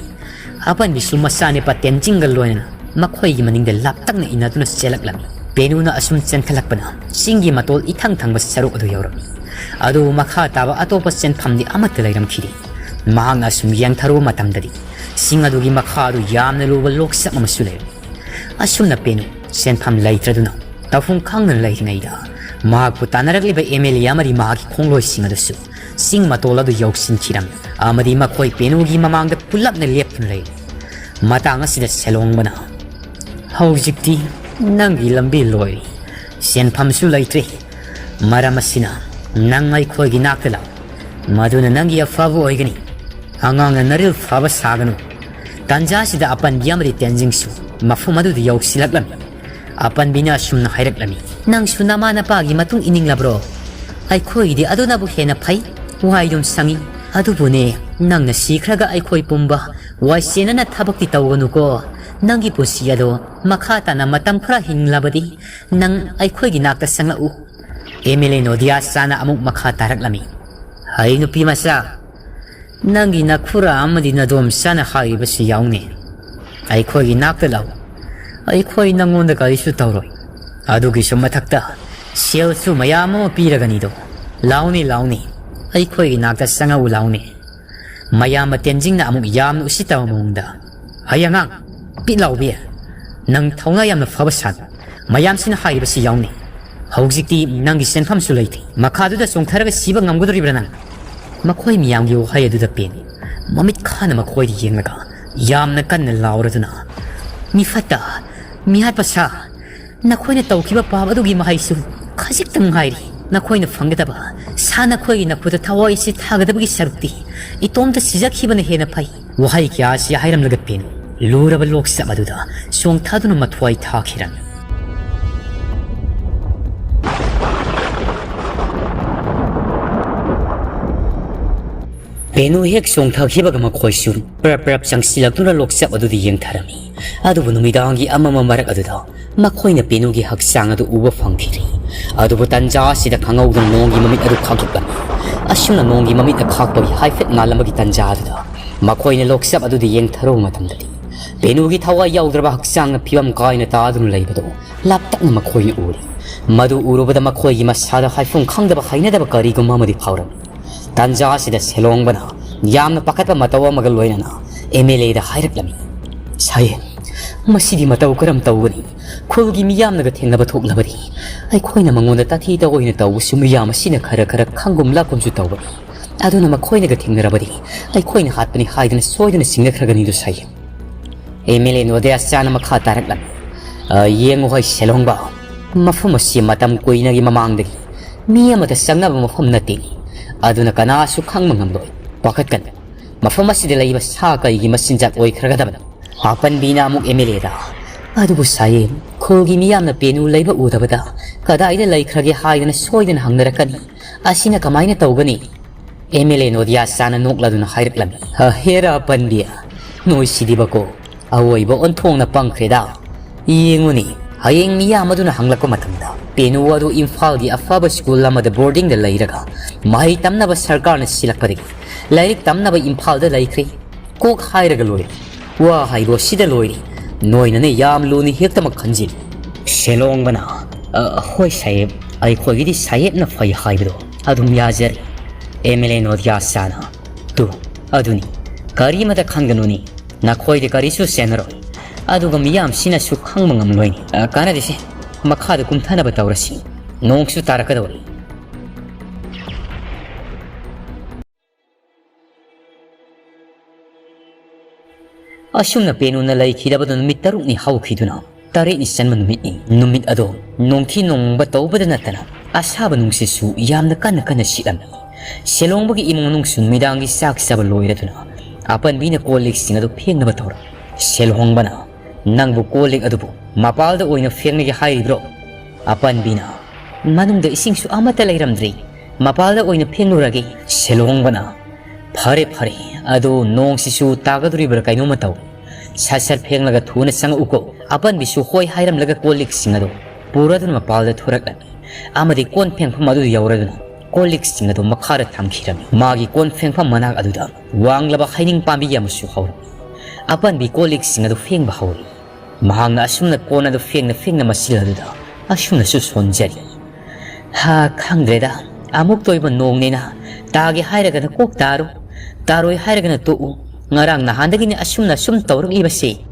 ꯑꯄꯟꯕꯤꯁꯨ ꯃꯆꯥꯅꯨꯄꯥ ꯇꯦꯟꯖꯤꯡꯒ ꯂꯣꯏꯅꯅ ꯃꯈꯣꯏꯒꯤ ꯃꯅꯤꯡꯗ ꯂꯥꯞꯇꯛꯅ ꯏꯟꯅꯗꯨꯅ ꯆꯦꯜꯂꯛꯂꯝꯃꯤ꯫ ꯄꯦꯅꯨꯅ ꯑꯁꯨꯝ ꯆꯦꯟꯈꯠꯂꯛꯄꯅ ꯆꯤꯡꯒꯤ ꯃꯇꯣꯜ ꯏꯊꯪ ꯊꯪꯕ ꯁꯔꯨꯛ ꯑꯗꯨ ꯌꯧꯔꯝꯃꯤ꯫ ꯑꯗꯨꯕꯨ ꯃꯈꯥ ꯇꯥꯕ ꯑꯇꯣꯞꯄ ꯆꯦꯟꯐꯝꯗꯤ ꯑꯃꯠꯇ ꯂꯩꯔꯝꯈꯤꯗꯦ꯫ ꯃꯍꯥꯛꯅ ꯑꯁꯨꯝ ꯌꯦꯡꯊꯔꯨꯕ ꯃꯇꯝꯗꯗꯤ ꯆꯤꯡ ꯑꯗꯨꯒꯤ ꯃꯈꯥ ꯑꯗꯨ ꯌꯥꯝꯅ ꯂꯨꯕ ꯂꯣꯛꯆꯝ ꯑꯃꯁꯨ ꯂꯩꯔꯝꯃꯤ꯫ ꯑꯁꯨꯝꯅ ꯄꯦꯅꯨ ꯁꯦꯟꯐꯝ ꯂꯩꯇ꯭ꯔꯗꯨꯅ ꯇꯧꯐꯝ ꯈꯪꯗꯅ ꯂꯩꯔꯤꯉꯩꯗ ꯃꯍꯥꯛꯄꯨ ꯇꯥꯟꯅꯔꯛꯂꯤꯕ ꯑꯦꯝ ꯑꯦꯜ ꯑꯦ ꯑꯃꯗꯤ ꯃꯍꯥꯛꯀꯤ ꯈꯣꯡꯂꯣꯏꯁꯤꯡ ꯑꯗꯨꯁꯨ ꯆꯤꯡ ꯃꯇꯣꯜ ꯑꯗꯨ ꯌꯧꯁꯤꯟꯈꯤꯔꯝꯃꯤ ꯑꯃꯗꯤ ꯃꯈꯣꯏ ꯄꯦꯅꯨꯒꯤ ꯃꯃꯥꯡꯗ ꯄꯨꯜꯂꯞꯅ ꯂꯦꯞꯇꯨꯅ ꯂꯩꯔꯤ꯫ ꯃꯇꯥꯡ ꯑꯁꯤꯗ ꯁꯦꯂꯣꯡꯕꯅ, "ꯍꯧꯖꯤꯛꯇꯤ ꯅꯪꯒꯤ ꯂꯝꯕꯤ ꯂꯣꯏꯔꯦ꯫ ꯁꯦꯟꯐꯝꯁꯨ ꯂꯩꯇ꯭ꯔꯦ꯫ ꯃꯔꯝ ꯑꯁꯤꯅ ꯅꯪ ꯑꯩꯈꯣꯏꯒꯤ ꯅꯥꯛꯇ ꯂꯥꯛꯎ꯫ ꯃꯗꯨꯅ ꯅꯪꯒꯤ ꯑꯐꯕ ꯑꯣꯏꯒꯅꯤ꯫ ꯑꯉꯥꯡꯅ ꯅꯔꯤꯜ ꯐꯕ ꯁꯥꯒꯅꯨ꯫" ꯇꯥꯟꯖꯥꯁꯤꯗ ꯑꯄꯟꯕꯤ ꯑꯃꯗꯤ ꯇꯦꯟꯖꯤꯡꯁꯨ ꯃꯐꯝ ꯑꯗꯨꯗ ꯌꯧꯁꯤꯜꯂꯛꯂꯝꯃꯤ꯫ ꯑꯄꯟꯕꯤꯅ ꯑꯁꯨꯝꯅ ꯍꯥꯏꯔꯛꯂꯝꯃꯤ, "ꯅꯪꯁꯨ ꯅꯃꯥ ꯅꯄꯥꯒꯤ ꯃꯇꯨꯡ ꯏꯅꯤꯡꯂꯕ꯭ꯔꯣ? ꯑꯩꯈꯣꯏꯒꯤꯗꯤ ꯑꯗꯨꯅꯕꯨ ꯍꯦꯟꯅ ꯐꯩ꯫ ꯋꯥꯏꯗꯨꯝ ꯁꯪꯏ꯫ ꯑꯗꯨꯕꯨꯅꯦ, ꯅꯪꯅ ꯁꯤꯈ꯭ꯔꯒ ꯑꯩꯈꯣꯏ ꯄꯨꯝꯕ ꯋꯥꯏ ꯆꯦꯟꯅꯅ ꯊꯕꯛꯇꯤ ꯇꯧꯒꯅꯨꯀꯣ꯫ ꯅꯪꯒꯤ ꯄꯨꯟꯁꯤ ꯑꯗꯣ ꯃꯈꯥ ꯇꯥꯅ ꯃꯇꯝ ꯈꯔ ꯍꯤꯡꯂꯕꯗꯤ ꯅꯪ ꯑꯩꯈꯣꯏꯒꯤ ꯅꯥꯛꯇ ꯆꯪꯂꯛꯎ꯫" ꯑꯦꯝ ꯑꯦꯜ ꯑꯦ ꯅꯣꯗꯤꯌꯥ ꯆꯥꯅ ꯑꯃꯨꯛ ꯃꯈꯥ ꯇꯥꯔꯛꯂꯝꯃꯤ, "ꯍꯩ ꯅꯨꯄꯤ ꯃꯆꯥ, ꯅꯪꯒꯤ ꯅꯈꯨꯔꯥ ꯑꯃꯗꯤ ꯅꯗꯣꯝꯆꯥꯅ ꯍꯥꯏꯔꯤꯕꯁꯤ ꯌꯥꯎꯅꯦ꯫ ꯑꯩꯈꯣꯏꯒꯤ ꯅꯥꯛꯇ ꯂꯥꯛꯎ꯫ ꯑꯩꯈꯣꯏ ꯅꯪꯉꯣꯟꯗ ꯀꯔꯤꯁꯨ ꯇꯧꯔꯣꯏ꯫ ꯑꯗꯨꯒꯤꯁꯨ ꯃꯊꯛꯇ ꯁꯦꯜꯁꯨ ꯃꯌꯥꯝ ꯑꯃ ꯄꯤꯔꯒꯅꯤꯗꯣ꯫ ꯂꯥꯎꯅꯦ, ꯂꯥꯎꯅꯦ꯫ ꯑꯩꯈꯣꯏꯒꯤ ꯅꯥꯛꯇ ꯆꯪꯉꯛꯎ ꯂꯥꯎꯅꯦ꯫" ꯃꯌꯥꯝꯕ ꯇꯦꯟꯖꯤꯡꯅ ꯑꯃꯨꯛ ꯌꯥꯝꯅ ꯎꯁꯤꯠꯇꯕ ꯃꯑꯣꯡꯗ, "ꯍꯩ ꯑꯉꯥꯡ, ꯄꯤꯠ ꯂꯥꯎꯕꯤ, ꯅꯪ ꯊꯧꯅꯥ ꯌꯥꯝꯅ ꯐꯕ ꯁꯥꯅꯤ꯫ ꯃꯌꯥꯝꯁꯤꯅ ꯍꯥꯏꯔꯤꯕꯁꯤ ꯌꯥꯎꯅꯤ꯫ ꯍꯧꯖꯤꯛꯇꯤ ꯅꯪꯒꯤ ꯁꯦꯟꯐꯝꯁꯨ ꯂꯩꯇꯦ꯫ ꯃꯈꯥꯗꯨꯗ ꯆꯣꯡꯊꯔꯒ ꯁꯤꯕ ꯉꯝꯒꯗꯧꯔꯤꯕ꯭ꯔꯥ ꯅꯪ?" ꯃꯈꯣꯏ ꯃꯤꯌꯥꯝꯒꯤ ꯋꯥꯍꯩ ꯑꯗꯨꯗ ꯄꯦꯟ ꯃꯃꯤꯠ ꯈꯥꯅ ꯃꯈꯣꯏꯗ ꯌꯦꯡꯂꯒ ꯌꯥꯝꯅ ꯀꯟꯅ ꯂꯥꯎꯔꯗꯨꯅ, "ꯃꯤꯐꯠꯇ, ꯃꯤꯍꯥꯠꯄ ꯁꯥ, ꯅꯈꯣꯏꯅ ꯇꯧꯈꯤꯕ ꯄꯥꯞ ꯑꯗꯨꯒꯤ ꯃꯍꯩꯁꯨ ꯈꯖꯤꯛꯇꯪ ꯉꯥꯏꯔꯤ꯫ ꯅꯈꯣꯏꯅ ꯐꯪꯒꯗꯕ ꯁꯥ ꯅꯈꯣꯏꯒꯤ ꯅꯈꯨꯠꯇ ꯊꯋꯥꯏ ꯑꯁꯤ ꯊꯥꯒꯗꯕꯒꯤ ꯁꯔꯨꯛꯇꯤ ꯏꯇꯣꯝꯇ ꯁꯤꯖꯈꯤꯕꯅ ꯍꯦꯟꯅ ꯐꯩ꯫ ꯋꯥꯍꯩ ꯀꯌꯥ ꯑꯁꯤ ꯍꯥꯏꯔꯝꯂꯒ ꯄꯦꯅꯨ ꯂꯨꯔꯕ ꯂꯣꯛꯆꯞ ꯑꯗꯨꯗ ꯆꯣꯡꯊꯗꯨꯅ ꯃꯊ꯭ꯋꯥꯏ ꯊꯥꯈꯤꯔꯝꯃꯤ꯫ ꯄꯦꯅꯨ ꯍꯦꯛ ꯆꯣꯡꯊꯈꯤꯕꯒ ꯃꯈꯣꯏꯁꯨ ꯄ꯭ꯔꯞ ꯄ꯭ꯔꯞ ꯆꯪꯁꯤꯜꯂꯛꯇꯨꯅ ꯂꯣꯛꯆꯞ ꯑꯗꯨꯗ ꯌꯦꯡꯊꯔꯝꯃꯤ꯫ ꯑꯗꯨꯕꯨ ꯅꯨꯃꯤꯗꯥꯡꯒꯤ ꯑꯃꯝꯕ ꯃꯔꯛ ꯑꯗꯨꯗ ꯃꯈꯣꯏꯅ ꯄꯦꯅꯨꯒꯤ ꯍꯛꯆꯥꯡ ꯑꯗꯨ ꯎꯕ ꯐꯪꯈꯤꯗ꯭ꯔꯤ꯫ ꯑꯗꯨꯕꯨ ꯇꯟꯖꯥ ꯑꯁꯤꯗ ꯈꯪꯍꯧꯗꯅ ꯅꯣꯡꯒꯤ ꯃꯃꯤꯠ ꯑꯗꯨ ꯈꯥꯛꯂꯛꯂꯝꯃꯤ꯫ ꯑꯁꯨꯝꯅ ꯅꯣꯡꯒꯤ ꯃꯃꯤꯠꯅ ꯈꯥꯛꯄꯒꯤ ꯍꯥꯏꯐꯦꯠ ꯉꯥꯜꯂꯝꯕꯒꯤ ꯇꯟꯖꯥ ꯑꯗꯨꯗ ꯃꯈꯣꯏꯅ ꯂꯣꯛꯆꯞ ꯑꯗꯨꯗ ꯌꯦꯡꯊꯔꯨꯕ ꯃꯇꯝꯗꯗꯤ ꯄꯦꯅꯨꯒꯤ ꯊꯋꯥꯏ ꯌꯥꯎꯗ꯭ꯔꯕ ꯍꯛꯆꯥꯡꯅ ꯐꯤꯕꯝ ꯀꯥꯏꯅ ꯇꯥꯗꯨꯅ ꯂꯩꯕꯗꯨ ꯂꯥꯞꯇꯛꯅ ꯃꯈꯣꯏꯅ ꯎꯔꯤ꯫ ꯃꯗꯨ ꯎꯔꯨꯕꯗ ꯃꯈꯣꯏꯒꯤ ꯃꯁꯥꯗ ꯍꯥꯏꯐꯝ ꯈꯪꯗꯕ ꯍꯩꯅꯗꯕ ꯀꯔꯤꯒꯨꯝꯕ ꯑꯃꯗꯤ ꯐꯥꯎꯔꯝꯃꯤ꯫ ꯇꯟꯖꯥ ꯑꯁꯤꯗ ꯁꯦꯂꯣꯡꯕꯅ ꯌꯥꯝꯅ ꯄꯥꯈꯠꯄ ꯃꯇꯧ ꯑꯃꯒ ꯂꯣꯏꯅꯅ ꯑꯦꯝ ꯑꯦꯜ ꯑꯦꯗ ꯍꯥꯏꯔꯛꯂꯝꯃꯤ, "ꯁꯥꯍꯦꯕ, ꯃꯁꯤꯗꯤ ꯃꯇꯧ ꯀꯔꯝ ꯇꯧꯒꯅꯤ? ꯈꯨꯜꯒꯤ ꯃꯤꯌꯥꯝꯅꯒ ꯊꯦꯡꯅꯕ ꯊꯣꯛꯂꯕꯗꯤ ꯑꯩꯈꯣꯏꯅ ꯃꯉꯣꯟꯗ ꯇꯥꯊꯤ ꯇꯧꯑꯣꯏꯅ ꯇꯧꯕꯁꯨ ꯃꯤꯌꯥꯝ ꯑꯁꯤꯅ ꯈꯔ ꯈꯔ ꯈꯪꯒꯨꯝ ꯂꯥꯛꯀꯨꯝꯁꯨ ꯇꯧꯕꯅꯤ꯫ ꯑꯗꯨꯅ ꯃꯈꯣꯏꯅꯒ ꯊꯦꯡꯅꯔꯕꯗꯤ ꯑꯩꯈꯣꯏꯅ ꯍꯥꯠꯄꯅꯤ ꯍꯥꯏꯗꯨꯅ ꯁꯣꯏꯗꯅ ꯁꯤꯡꯅꯈ꯭ꯔꯒꯅꯤꯗꯣ ꯁꯥꯍꯦꯕ꯫" ꯑꯦꯝ ꯑꯦꯜ ꯑꯦ ꯅꯣꯗꯤꯌꯥ ꯆꯥꯅ ꯃꯈꯥ ꯇꯥꯔꯛꯂꯝꯃꯤ, "ꯑ, ꯌꯦꯡꯉꯨ ꯍꯣꯏ ꯁꯦꯂꯣꯡꯕ, ꯃꯐꯝ ꯑꯁꯤ ꯃꯇꯝ ꯀꯨꯏꯅꯒꯤ ꯃꯃꯥꯡꯗꯒꯤ ꯃꯤ ꯑꯃꯠꯇ ꯆꯪꯅꯕ ꯃꯐꯝ ꯅꯠꯇꯦ꯫ ꯑꯗꯨꯅ ꯀꯅꯥꯁꯨ ꯈꯪꯕ ꯉꯝꯂꯣꯏ꯫ ꯄꯥꯈꯠꯀꯅꯨ꯫ ꯃꯐꯝ ꯑꯁꯤꯗ ꯂꯩꯕ ꯁꯥ ꯀꯩꯒꯤ ꯃꯆꯤꯟꯖꯥꯛ ꯑꯣꯏꯈ꯭ꯔꯒꯗꯕꯅꯤ꯫" ꯑꯄꯟꯕꯤꯅ ꯑꯃꯨꯛ ꯑꯦꯝ ꯑꯦꯜ ꯑꯦꯗ, "ꯑꯗꯨꯕꯨ ꯁꯥꯍꯦꯕ, ꯈꯨꯜꯒꯤ ꯃꯤꯌꯥꯝꯅ ꯄꯦꯅꯨ ꯂꯩꯕ ꯎꯗꯕꯗ ꯀꯗꯥꯏꯗ ꯂꯩꯈ꯭ꯔꯒꯦ ꯍꯥꯏꯗꯅ ꯁꯣꯏꯗꯅ ꯍꯪꯅꯔꯛꯀꯅꯤ꯫ ꯑꯁꯤꯅ ꯀꯃꯥꯏꯅ ꯇꯧꯒꯅꯤ?" ꯑꯦꯝ ꯑꯦꯜ ꯑꯦ ꯅꯣꯗꯤꯌꯥ ꯆꯥꯅ ꯅꯣꯛꯂꯗꯨꯅ ꯍꯥꯏꯔꯛꯂꯝꯃꯤ, "ꯑ, ꯍꯦꯔꯥ ꯑꯄꯟꯕꯤ, ꯅꯣꯏ ꯁꯤꯗꯤꯕꯀꯣ ꯑꯋꯣꯏꯕ ꯑꯣꯟꯊꯣꯛꯅ ꯄꯪꯈ꯭ꯔꯦꯗ꯫ ꯌꯦꯡꯉꯨꯅꯤ, ꯍꯌꯦꯡ ꯃꯤꯌꯥꯝ ꯑꯗꯨꯅ ꯍꯪꯂꯛꯄ ꯃꯇꯝꯗ ꯄꯦꯅꯨ ꯑꯗꯨ ꯏꯝꯐꯥꯜꯒꯤ ꯑꯐꯕ ꯁ꯭ꯀꯨꯜ ꯑꯃꯗ ꯕꯣꯔꯗꯤꯡꯗ ꯂꯩꯔꯒ ꯃꯍꯩ ꯇꯝꯅꯕ ꯁꯔꯀꯥꯔꯅ ꯁꯤꯜꯂꯛꯄꯗꯒꯤ ꯂꯥꯏꯔꯤꯛ ꯇꯝꯅꯕ ꯏꯝꯐꯥꯜꯗ ꯂꯩꯈ꯭ꯔꯦ ꯀꯣꯛ ꯍꯥꯏꯔꯒ ꯂꯣꯏꯔꯦ꯫ ꯋꯥ ꯍꯥꯏꯕꯨ ꯑꯁꯤꯗ ꯂꯣꯏꯔꯦ꯫ ꯅꯣꯏꯅꯅꯦ ꯌꯥꯝ ꯂꯨꯅ ꯍꯦꯛꯇꯃꯛ ꯈꯟꯖꯤꯜꯂꯤ꯫" ꯁꯦꯂꯣꯡꯕꯅ, "ꯑ, ꯍꯣꯏ ꯁꯥꯍꯦꯕ, ꯑꯩꯈꯣꯏꯒꯤꯗꯤ ꯁꯥꯍꯦꯕꯅ ꯐꯩ ꯍꯥꯏꯕꯗꯣ ꯑꯗꯨꯝ ꯌꯥꯖꯔꯦ꯫" ꯑꯦꯝ ꯑꯦꯜ ꯑꯦ ꯅꯣꯗꯤꯌꯥ ꯆꯥꯅ, "ꯇꯨ, ꯑꯗꯨꯅꯤ, ꯀꯔꯤꯃꯇ ꯈꯟꯒꯅꯨꯅꯤ, ꯅꯈꯣꯏꯗꯤ ꯀꯔꯤꯁꯨ ꯆꯦꯟꯅꯔꯣꯏ, ꯑꯗꯨꯒ ꯃꯤꯌꯥꯝꯁꯤꯅꯁꯨ ꯈꯪꯕ ꯉꯝꯂꯣꯏꯅꯤ꯫ ꯑ, ꯀꯥꯟꯅꯗꯦꯁꯦ, ꯃꯈꯥꯗ ꯀꯨꯝꯊꯅꯕ ꯇꯧꯔꯁꯤ, ꯅꯣꯡꯁꯨ ꯇꯥꯔꯛꯀꯗꯧꯔꯤ꯫" ꯑꯁꯨꯝꯅ ꯄꯦꯅꯨꯅ ꯂꯩꯈꯤꯗꯕꯗꯨ ꯅꯨꯃꯤꯠ ꯇꯔꯨꯛꯅꯤ ꯍꯧꯈꯤꯗꯨꯅ ꯇꯔꯦꯠꯅꯤ ꯆꯟꯕ ꯅꯨꯃꯤꯠꯅꯤ꯫ ꯅꯨꯃꯤꯠ ꯑꯗꯣ ꯅꯣꯡꯊꯤ ꯅꯣꯡꯃꯪꯕ ꯇꯧꯕꯗ ꯅꯠꯇꯅ ꯑꯁꯥꯕ ꯅꯨꯡꯁꯤꯠꯁꯨ ꯌꯥꯝꯅ ꯀꯟꯅ ꯀꯟꯅ ꯁꯤꯠꯂꯝꯃꯤ꯫ ꯁꯦꯜꯍꯣꯡꯕꯒꯤ ꯏꯃꯨꯡ ꯃꯅꯨꯡꯁꯨ ꯅꯨꯃꯤꯗꯥꯡꯒꯤ ꯆꯥꯛ ꯆꯥꯕ ꯂꯣꯏꯔꯗꯨꯅ ꯑꯄꯟꯕꯤꯅ ꯀꯣꯜ ꯂꯤꯛꯁꯤꯡ ꯑꯗꯨ ꯐꯦꯡꯅꯕ ꯇꯧꯔꯝꯃꯤ꯫ ꯁꯦꯜꯍꯣꯡꯕꯅ, "ꯅꯪꯕꯨ ꯀꯣꯜ ꯂꯤꯛ ꯑꯗꯨꯕꯨ ꯃꯄꯥꯜꯗ ꯑꯣꯏꯅ ꯐꯦꯡꯂꯒꯦ ꯍꯥꯏꯔꯤꯕ꯭ꯔꯣ?" ꯑꯄꯟꯕꯤꯅ, "ꯃꯅꯨꯡꯗ ꯏꯁꯤꯡꯁꯨ ꯑꯃꯠꯇ ꯂꯩꯔꯝꯗ꯭ꯔꯤ, ꯃꯄꯥꯜꯗ ꯑꯣꯏꯅ ꯐꯦꯡꯂꯨꯔꯒꯦ꯫" ꯁꯦꯜꯍꯣꯡꯕꯅ, "ꯐꯔꯦ ꯐꯔꯦ, ꯑꯗꯣ ꯅꯣꯡꯁꯤꯁꯨ ꯇꯥꯒꯗꯧꯔꯤꯕ꯭ꯔꯥ ꯀꯩꯅꯣꯝꯃ ꯇꯧ꯫ ꯁꯠ ꯁꯠ ꯐꯦꯡꯂꯒ ꯊꯨꯅ ꯆꯪꯉꯛꯎꯀꯣ꯫" ꯑꯄꯟꯕꯤꯁꯨ ꯍꯣꯏ ꯍꯥꯏꯔꯝꯂꯒ ꯀꯣꯜ ꯂꯤꯛꯁꯤꯡ ꯑꯗꯨ ꯄꯨꯔꯗꯨꯅ ꯃꯄꯥꯜꯗ ꯊꯣꯔꯛꯂꯝꯃꯤ ꯑꯃꯗꯤ ꯀꯣꯟ ꯐꯦꯡꯐꯝ ꯑꯗꯨꯗ ꯌꯧꯔꯗꯨꯅ ꯀꯣꯜ ꯂꯤꯛꯁꯤꯡ ꯑꯗꯨ ꯃꯈꯥꯗ ꯊꯝꯈꯤꯔꯝꯃꯤ꯫ ꯃꯥꯒꯤ ꯀꯣꯟ ꯐꯦꯡꯐꯝ ꯃꯅꯥꯛ ꯑꯗꯨꯗ ꯋꯥꯡꯂꯕ ꯍꯩꯅꯤꯡ ꯄꯥꯝꯕꯤ ꯑꯃꯁꯨ ꯍꯧꯔꯝꯃꯤ꯫ ꯑꯄꯟꯕꯤ ꯀꯣꯜ ꯂꯤꯛꯁꯤꯡ ꯑꯗꯨ ꯐꯦꯡꯕ ꯍꯧꯔꯤ꯫ ꯃꯍꯥꯛꯅ ꯑꯁꯨꯝꯅ ꯀꯣꯟ ꯑꯗꯨ ꯐꯦꯡꯅ ꯐꯦꯡꯅ ꯃꯁꯤꯜ ꯑꯗꯨꯗ ꯑꯁꯨꯝꯅꯁꯨ ꯁꯣꯟꯖꯔꯤ꯫ "ꯍꯥ, ꯈꯪꯗ꯭ꯔꯦꯗ, ꯑꯃꯨꯛ ꯇꯣꯏꯕ ꯅꯣꯡꯅꯤꯅ, ꯇꯥꯒꯦ ꯍꯥꯏꯔꯒꯅ ꯀꯣꯛ ꯇꯥꯔꯣ, ꯇꯥꯔꯣꯏ ꯍꯥꯏꯔꯒꯅ ꯇꯣꯛꯎ꯫ ꯉꯔꯥꯡ ꯅꯍꯥꯟꯗꯒꯤꯅꯤ ꯑꯁꯨꯝꯅ ꯑꯁꯨꯝ ꯇꯧꯔꯛꯂꯤꯕꯁꯦ꯫"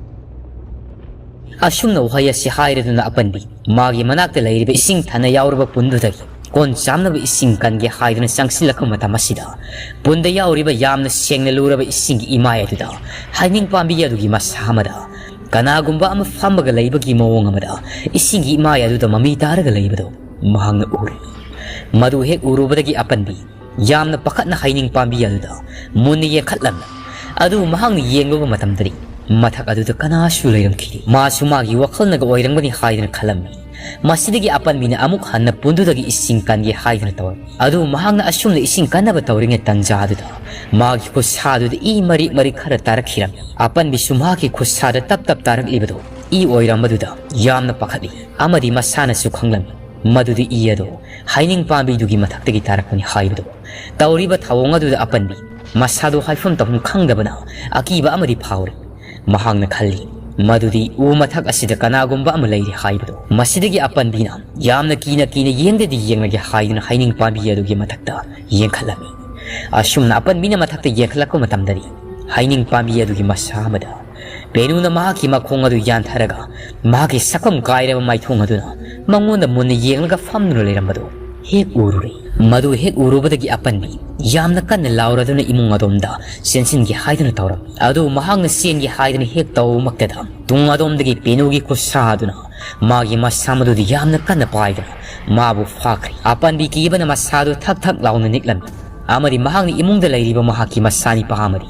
ꯑꯁꯨꯝꯅ ꯋꯥꯍꯩ ꯑꯁꯤ ꯍꯥꯏꯔꯗꯨꯅ ꯑꯄꯟꯕꯤ ꯃꯥꯒꯤ ꯃꯅꯥꯛꯇ ꯂꯩꯔꯤꯕ ꯏꯁꯤꯡ ꯊꯟꯅ ꯌꯥꯎꯔꯕ ꯄꯨꯟꯗꯨꯗꯒꯤ ꯀꯣꯟ ꯆꯥꯝꯅꯕ ꯏꯁꯤꯡ ꯀꯟꯒꯦ ꯍꯥꯏꯗꯨꯅ ꯆꯪꯁꯤꯜꯂꯛꯄ ꯃꯇꯝ ꯑꯁꯤꯗ, ꯄꯨꯟꯗ ꯌꯥꯎꯔꯤꯕ ꯌꯥꯝꯅ ꯁꯦꯡꯅ ꯂꯨꯔꯕ ꯏꯁꯤꯡꯒꯤ ꯏꯃꯥꯏ ꯑꯗꯨꯗ ꯍꯩꯅꯤꯡ ꯄꯥꯝꯕꯤ ꯑꯗꯨꯒꯤ ꯃꯁꯥ ꯑꯃꯗ ꯀꯅꯥꯒꯨꯝꯕ ꯑꯃ ꯐꯝꯃꯒ ꯂꯩꯕꯒꯤ ꯃꯑꯣꯡ ꯑꯃꯗ ꯏꯁꯤꯡꯒꯤ ꯏꯃꯥꯏ ꯑꯗꯨꯗ ꯃꯃꯤ ꯇꯥꯔꯒ ꯂꯩꯕꯗꯨ ꯃꯍꯥꯛꯅ ꯎꯔꯦ꯫ ꯃꯗꯨ ꯍꯦꯛ ꯎꯔꯨꯕꯗꯒꯤ ꯑꯄꯟꯕꯤ ꯌꯥꯝꯅ ꯄꯥꯈꯠꯅ ꯍꯩꯅꯤꯡ ꯄꯥꯝꯕꯤ ꯑꯗꯨꯗ ꯃꯨꯟꯅ ꯌꯦꯡꯈꯠꯂꯝꯃꯤ꯫ ꯑꯗꯨꯕꯨ ꯃꯍꯥꯛꯅ ꯌꯦꯡꯂꯨꯕ ꯃꯇꯝꯗꯗꯤ ꯃꯊꯛ ꯑꯗꯨꯗ ꯀꯅꯥꯁꯨ ꯂꯩꯔꯝꯈꯤꯗꯦ꯫ ꯃꯥꯁꯨ ꯃꯥꯒꯤ ꯋꯥꯈꯜꯅꯒ ꯑꯣꯏꯔꯝꯒꯅꯤ ꯍꯥꯏꯗꯨꯅ ꯈꯜꯂꯝꯃꯤ꯫ ꯃꯁꯤꯗꯒꯤ ꯑꯄꯟꯕꯤꯅ ꯑꯃꯨꯛ ꯍꯟꯅ ꯄꯨꯟꯗꯨꯗꯒꯤ ꯏꯁꯤꯡ ꯀꯟꯒꯦ ꯍꯥꯏꯗꯨꯅ ꯇꯧꯔꯝꯃꯤ꯫ ꯑꯗꯨꯕꯨ ꯃꯍꯥꯛꯅ ꯑꯁꯨꯝꯅ ꯏꯁꯤꯡ ꯀꯟꯅꯕ ꯇꯧꯔꯤꯉꯩ ꯇꯟꯖꯥ ꯑꯗꯨꯗ ꯃꯥꯒꯤ ꯈꯨꯠꯁꯥꯗꯨꯗ ꯏ ꯃꯔꯤꯛ ꯃꯔꯤꯛ ꯈꯔ ꯇꯥꯔꯛꯈꯤꯔꯝꯃꯤ꯫ ꯑꯄꯟꯕꯤꯁꯨ ꯃꯍꯥꯛꯀꯤ ꯈꯨꯠꯁꯥꯗ ꯇꯞ ꯇꯞ ꯇꯥꯔꯛꯂꯤꯕꯗꯨ ꯏ ꯑꯣꯏꯔꯝꯕꯗꯨꯗ ꯌꯥꯝꯅ ꯄꯥꯈꯠꯂꯤ ꯑꯃꯗꯤ ꯃꯁꯥꯅꯁꯨ ꯈꯪꯂꯝꯃꯤ ꯃꯗꯨꯗꯤ ꯏ ꯑꯗꯨ ꯍꯩꯅꯤꯡ ꯄꯥꯝꯕꯤꯗꯨꯒꯤ ꯃꯊꯛꯇꯒꯤ ꯇꯥꯔꯛꯄꯅꯤ ꯍꯥꯏꯕꯗꯨ꯫ ꯇꯧꯔꯤꯕ ꯊꯧꯑꯣꯡ ꯑꯗꯨꯗ ꯑꯄꯟꯕꯤ ꯃꯁꯥꯗꯨ ꯍꯥꯏꯐꯝ ꯇꯧꯐꯝ ꯈꯪꯗꯕꯅ ꯑꯀꯤꯕ ꯑꯃꯗꯤ ꯐꯥꯎꯔꯤ꯫ ꯃꯍꯥꯛꯅ ꯈꯜꯂꯤ ꯃꯗꯨꯗꯤ ꯎ ꯃꯊꯛ ꯑꯁꯤꯗ ꯀꯅꯥꯒꯨꯝꯕ ꯑꯃ ꯂꯩꯔꯤ ꯍꯥꯏꯕꯗꯨ꯫ ꯃꯁꯤꯗꯒꯤ ꯑꯄꯟꯕꯤꯅ ꯌꯥꯝꯅ ꯀꯤꯅ ꯀꯤꯅ ꯌꯦꯡꯗꯗꯤ ꯌꯦꯡꯂꯒꯦ ꯍꯥꯏꯗꯨꯅ ꯍꯩꯅꯤꯡ ꯄꯥꯝꯕꯤ ꯑꯗꯨꯒꯤ ꯃꯊꯛꯇ ꯌꯦꯡꯈꯠꯂꯝꯃꯤ꯫ ꯑꯁꯨꯝꯅ ꯑꯄꯟꯕꯤꯅ ꯃꯊꯛꯇ ꯌꯦꯡꯈꯠꯂꯛꯄ ꯃꯇꯝꯗꯗꯤ ꯍꯩꯅꯤꯡ ꯄꯥꯝꯕꯤ ꯑꯗꯨꯒꯤ ꯃꯁꯥ ꯑꯃꯗ ꯄꯦꯅꯨꯅ ꯃꯍꯥꯛꯀꯤ ꯃꯈꯣꯡ ꯑꯗꯨ ꯌꯥꯟꯊꯔꯒ ꯃꯍꯥꯛꯀꯤ ꯁꯛꯐꯝ ꯀꯥꯏꯔꯕ ꯃꯥꯏꯊꯣꯡ ꯑꯗꯨꯅ ꯃꯉꯣꯟꯗ ꯃꯨꯟꯅ ꯌꯦꯡꯂꯒ ꯐꯝꯗꯨꯅ ꯂꯩꯔꯝꯕꯗꯨ ꯍꯦꯛ ꯎꯔꯨꯔꯦ꯫ ꯃꯗꯨ ꯍꯦꯛ ꯎꯔꯨꯕꯗꯒꯤ ꯑꯄꯟꯕꯤ ꯌꯥꯝꯅ ꯀꯟꯅ ꯂꯥꯎꯔꯗꯨꯅ ꯏꯃꯨꯡ ꯑꯗꯣꯝꯗ ꯆꯦꯟꯁꯤꯟꯒꯦ ꯍꯥꯏꯗꯨꯅ ꯇꯧꯔꯝꯃꯤ꯫ ꯑꯗꯨ ꯃꯍꯥꯛꯅ ꯆꯦꯟꯒꯦ ꯍꯥꯏꯗꯨꯅ ꯍꯦꯛ ꯇꯧꯕꯃꯛꯇꯗ ꯇꯨꯡ ꯑꯗꯣꯝꯗꯒꯤ ꯄꯦꯅꯨꯒꯤ ꯈꯨꯠꯁꯥ ꯑꯗꯨꯅ ꯃꯥꯒꯤ ꯃꯁꯥ ꯃꯗꯨꯗ ꯌꯥꯝꯅ ꯀꯟꯅ ꯄꯥꯏꯗꯨꯅ ꯃꯥꯕꯨ ꯐꯥꯈ꯭ꯔꯦ꯫ ꯑꯄꯟꯕꯤ ꯀꯤꯕꯅ ꯃꯁꯥꯗꯨ ꯊꯛ ꯊꯛ ꯂꯥꯎꯅ ꯅꯤꯛꯂꯝꯃꯤ꯫ ꯑꯃꯗꯤ ꯃꯍꯥꯛꯅ ꯏꯃꯨꯡꯗ ꯂꯩꯔꯤꯕ ꯃꯍꯥꯛꯀꯤ ꯃꯆꯥꯅꯤꯄꯥ ꯑꯃꯗꯤ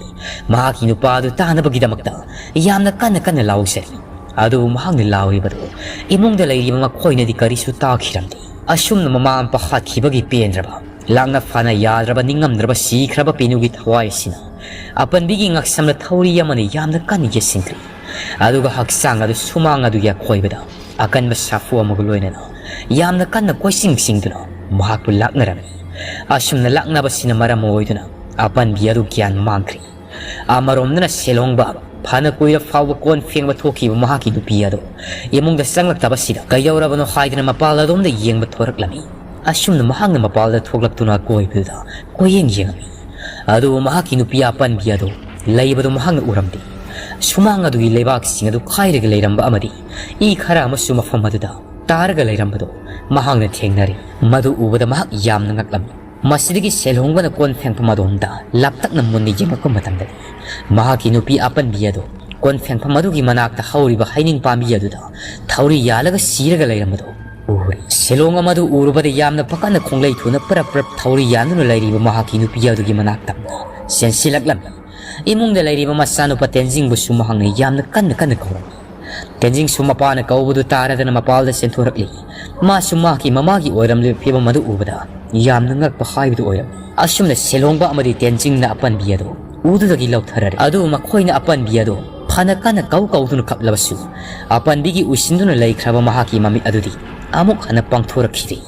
ꯃꯍꯥꯛꯀꯤ ꯅꯨꯄꯥ ꯑꯗꯨ ꯇꯥꯅꯕꯒꯤꯗꯃꯛꯇ ꯌꯥꯝꯅ ꯀꯟꯅ ꯀꯟꯅ ꯂꯥꯎꯖꯔꯤ꯫ ꯑꯗꯨꯕꯨ ꯃꯍꯥꯛꯅ ꯂꯥꯎꯔꯤꯕꯗꯨ ꯏꯃꯨꯡꯗ ꯂꯩꯔꯤꯕ ꯃꯈꯣꯏꯅꯗꯤ ꯀꯔꯤꯁꯨ ꯇꯥꯈꯤꯔꯝꯗꯦ꯫ ꯑꯁꯨꯝꯅ ꯃꯃꯥ ꯃꯄꯥ ꯍꯥꯠꯈꯤꯕꯒꯤ ꯄꯦꯟꯗ꯭ꯔꯕ, ꯂꯥꯛꯅ ꯐꯥꯅ ꯌꯥꯗ꯭ꯔꯕ, ꯅꯤꯡꯉꯝꯗ꯭ꯔꯕ ꯁꯤꯈ꯭ꯔꯕ ꯄꯦꯅꯨꯒꯤ ꯊꯋꯥꯏ ꯑꯁꯤꯅ ꯑꯄꯟꯕꯤꯒꯤ ꯉꯛꯁꯝꯗ ꯊꯧꯔꯤ ꯑꯃꯅ ꯌꯥꯝꯅ ꯀꯟꯅ ꯌꯦꯠꯁꯤꯟꯈ꯭ꯔꯦ꯫ ꯑꯗꯨꯒ ꯍꯛꯆꯥꯡ ꯑꯗꯨ ꯁꯨꯃꯥꯡ ꯑꯗꯨꯒꯤ ꯑꯀꯣꯏꯕꯗ ꯑꯀꯟꯕ ꯁꯥꯐꯨ ꯑꯃꯒ ꯂꯣꯏꯅꯅ ꯌꯥꯝꯅ ꯀꯟꯅ ꯀꯣꯏꯆꯤꯡ ꯆꯤꯡꯗꯨꯅ ꯃꯍꯥꯛꯄꯨ ꯂꯥꯛꯅꯔꯝꯃꯤ꯫ ꯑꯁꯨꯝꯅ ꯂꯥꯛꯅꯕꯁꯤꯅ ꯃꯔꯝ ꯑꯣꯏꯗꯨꯅ ꯑꯄꯟꯕꯤ ꯑꯗꯨ ꯒ꯭ꯌꯥꯟ ꯃꯥꯡꯈ꯭ꯔꯦ꯫ ꯑꯃꯔꯣꯝꯗꯅ ꯁꯦꯂꯣꯡꯕ ꯐꯅ ꯀꯨꯏꯔ ꯐꯥꯎꯕ ꯀꯣꯟ ꯐꯦꯡꯕ ꯊꯣꯛꯈꯤꯕ ꯃꯍꯥꯛꯀꯤ ꯅꯨꯄꯤ ꯑꯗꯨ ꯏꯃꯨꯡꯗ ꯆꯪꯂꯛꯇꯕꯁꯤꯗ ꯀꯩꯗꯧꯔꯕꯅꯣ ꯍꯥꯏꯗꯨꯅ ꯃꯄꯥꯜ ꯑꯗꯣꯝꯗ ꯌꯦꯡꯕ ꯊꯣꯔꯛꯂꯝꯃꯤ꯫ ꯑꯁꯨꯝꯅ ꯃꯍꯥꯛꯅ ꯃꯄꯥꯜꯗ ꯊꯣꯛꯂꯛꯇꯨꯅ ꯑꯀꯣꯏꯕꯗꯨꯗ ꯀꯣꯏꯌꯦꯡ ꯌꯦꯡꯉꯝꯃꯤ꯫ ꯑꯗꯨꯕꯨ ꯃꯍꯥꯛꯀꯤ ꯅꯨꯄꯤ ꯑꯄꯟꯕꯤ ꯑꯗꯨ ꯂꯩꯕꯗꯨ ꯃꯍꯥꯛꯅ ꯎꯔꯝꯗꯦ꯫ ꯁꯨꯃꯥꯡ ꯑꯗꯨꯒꯤ ꯂꯩꯕꯥꯛꯁꯤꯡ ꯑꯗꯨ ꯈꯥꯏꯔꯒ ꯂꯩꯔꯝꯕ ꯑꯃꯗꯤ ꯏ ꯈꯔ ꯑꯃꯁꯨ ꯃꯐꯝ ꯑꯗꯨꯗ ꯇꯥꯔꯒ ꯂꯩꯔꯝꯕꯗꯨ ꯃꯍꯥꯛꯅ ꯊꯦꯡꯅꯔꯦ꯫ ꯃꯗꯨ ꯎꯕꯗ ꯃꯍꯥꯛ ꯌꯥꯝꯅ ꯉꯛꯂꯝꯃꯤ꯫ ꯃꯁꯤꯗꯒꯤ ꯁꯦꯂꯣꯡꯕꯅ ꯀꯣꯟ ꯐꯦꯡꯐꯝ ꯑꯗꯣꯝꯗ ꯂꯥꯞꯇꯛꯅ ꯃꯨꯟꯅ ꯌꯦꯡꯂꯛꯄ ꯃꯇꯝꯗꯗꯤ ꯃꯍꯥꯛꯀꯤ ꯅꯨꯄꯤ ꯑꯄꯟꯕꯤ ꯑꯗꯨ ꯀꯣꯟ ꯐꯦꯡꯐꯝ ꯑꯗꯨꯒꯤ ꯃꯅꯥꯛꯇ ꯍꯧꯔꯤꯕ ꯍꯩꯅꯤꯡ ꯄꯥꯝꯕꯤ ꯑꯗꯨꯗ ꯊꯧꯔꯤ ꯌꯥꯜꯂꯒ ꯁꯤꯔꯒ ꯂꯩꯔꯝꯕꯗꯨ ꯎꯔꯦ꯫ ꯁꯦꯂꯣꯡ ꯑꯃꯗꯨ ꯎꯔꯨꯕꯗ ꯌꯥꯝꯅ ꯄꯥꯈꯠꯅ ꯈꯣꯡꯂꯩ ꯊꯨꯅ ꯄꯔꯞ ꯄꯔꯞ ꯊꯧꯔꯤ ꯌꯥꯟꯗꯨꯅ ꯂꯩꯔꯤꯕ ꯃꯍꯥꯛꯀꯤ ꯅꯨꯄꯤ ꯑꯗꯨꯒꯤ ꯃꯅꯥꯛꯇ ꯆꯦꯟꯁꯤꯜꯂꯛꯂꯝꯃꯤ꯫ ꯏꯃꯨꯡꯗ ꯂꯩꯔꯤꯕ ꯃꯆꯥꯅꯨꯄꯥ ꯇꯦꯟꯖꯤꯡꯕꯨꯁꯨ ꯃꯍꯥꯛꯅ ꯌꯥꯝꯅ ꯀꯟꯅ ꯀꯟꯅ ꯀꯧꯔꯝꯃꯤ꯫ ꯇꯦꯟꯖꯤꯡꯁꯨ ꯃꯄꯥꯅ ꯀꯧꯕꯗꯨ ꯇꯥꯔꯗꯅ ꯃꯄꯥꯜꯗ ꯆꯦꯟꯊꯣꯔꯛꯂꯤ꯫ ꯃꯥꯁꯨ ꯃꯍꯥꯛꯀꯤ ꯃꯃꯥꯒꯤ ꯑꯣꯏꯔꯝꯂꯤꯕ ꯐꯤꯕꯝ ꯑꯗꯨ ꯎꯕꯗ ꯌꯥꯝꯅ ꯉꯛꯄ ꯍꯥꯏꯕꯗꯨ ꯑꯣꯏꯔꯝꯃꯤ꯫ ꯑꯁꯨꯝꯅ ꯁꯦꯂꯣꯡꯕ ꯑꯃꯗꯤ ꯇꯦꯟꯖꯤꯡꯅ ꯑꯄꯟꯕꯤ ꯑꯗꯨ ꯎꯗꯨꯗꯒꯤ ꯂꯧꯊꯔꯔꯦ꯫ ꯑꯗꯨꯕꯨ ꯃꯈꯣꯏꯅ ꯑꯄꯟꯕꯤ ꯑꯗꯨ ꯐꯅ ꯀꯟꯅ ꯀꯧ ꯀꯧꯗꯨꯅ ꯀꯞꯂꯕꯁꯨ ꯑꯄꯟꯕꯤꯒꯤ ꯎꯏꯁꯤꯟꯗꯨꯅ ꯂꯩꯈ꯭ꯔꯕ ꯃꯍꯥꯛꯀꯤ ꯃꯃꯤꯠ ꯑꯗꯨꯗꯤ ꯑꯃꯨꯛ ꯍꯟꯅ ꯄꯥꯡꯊꯣꯔꯛꯈꯤꯗꯦ꯫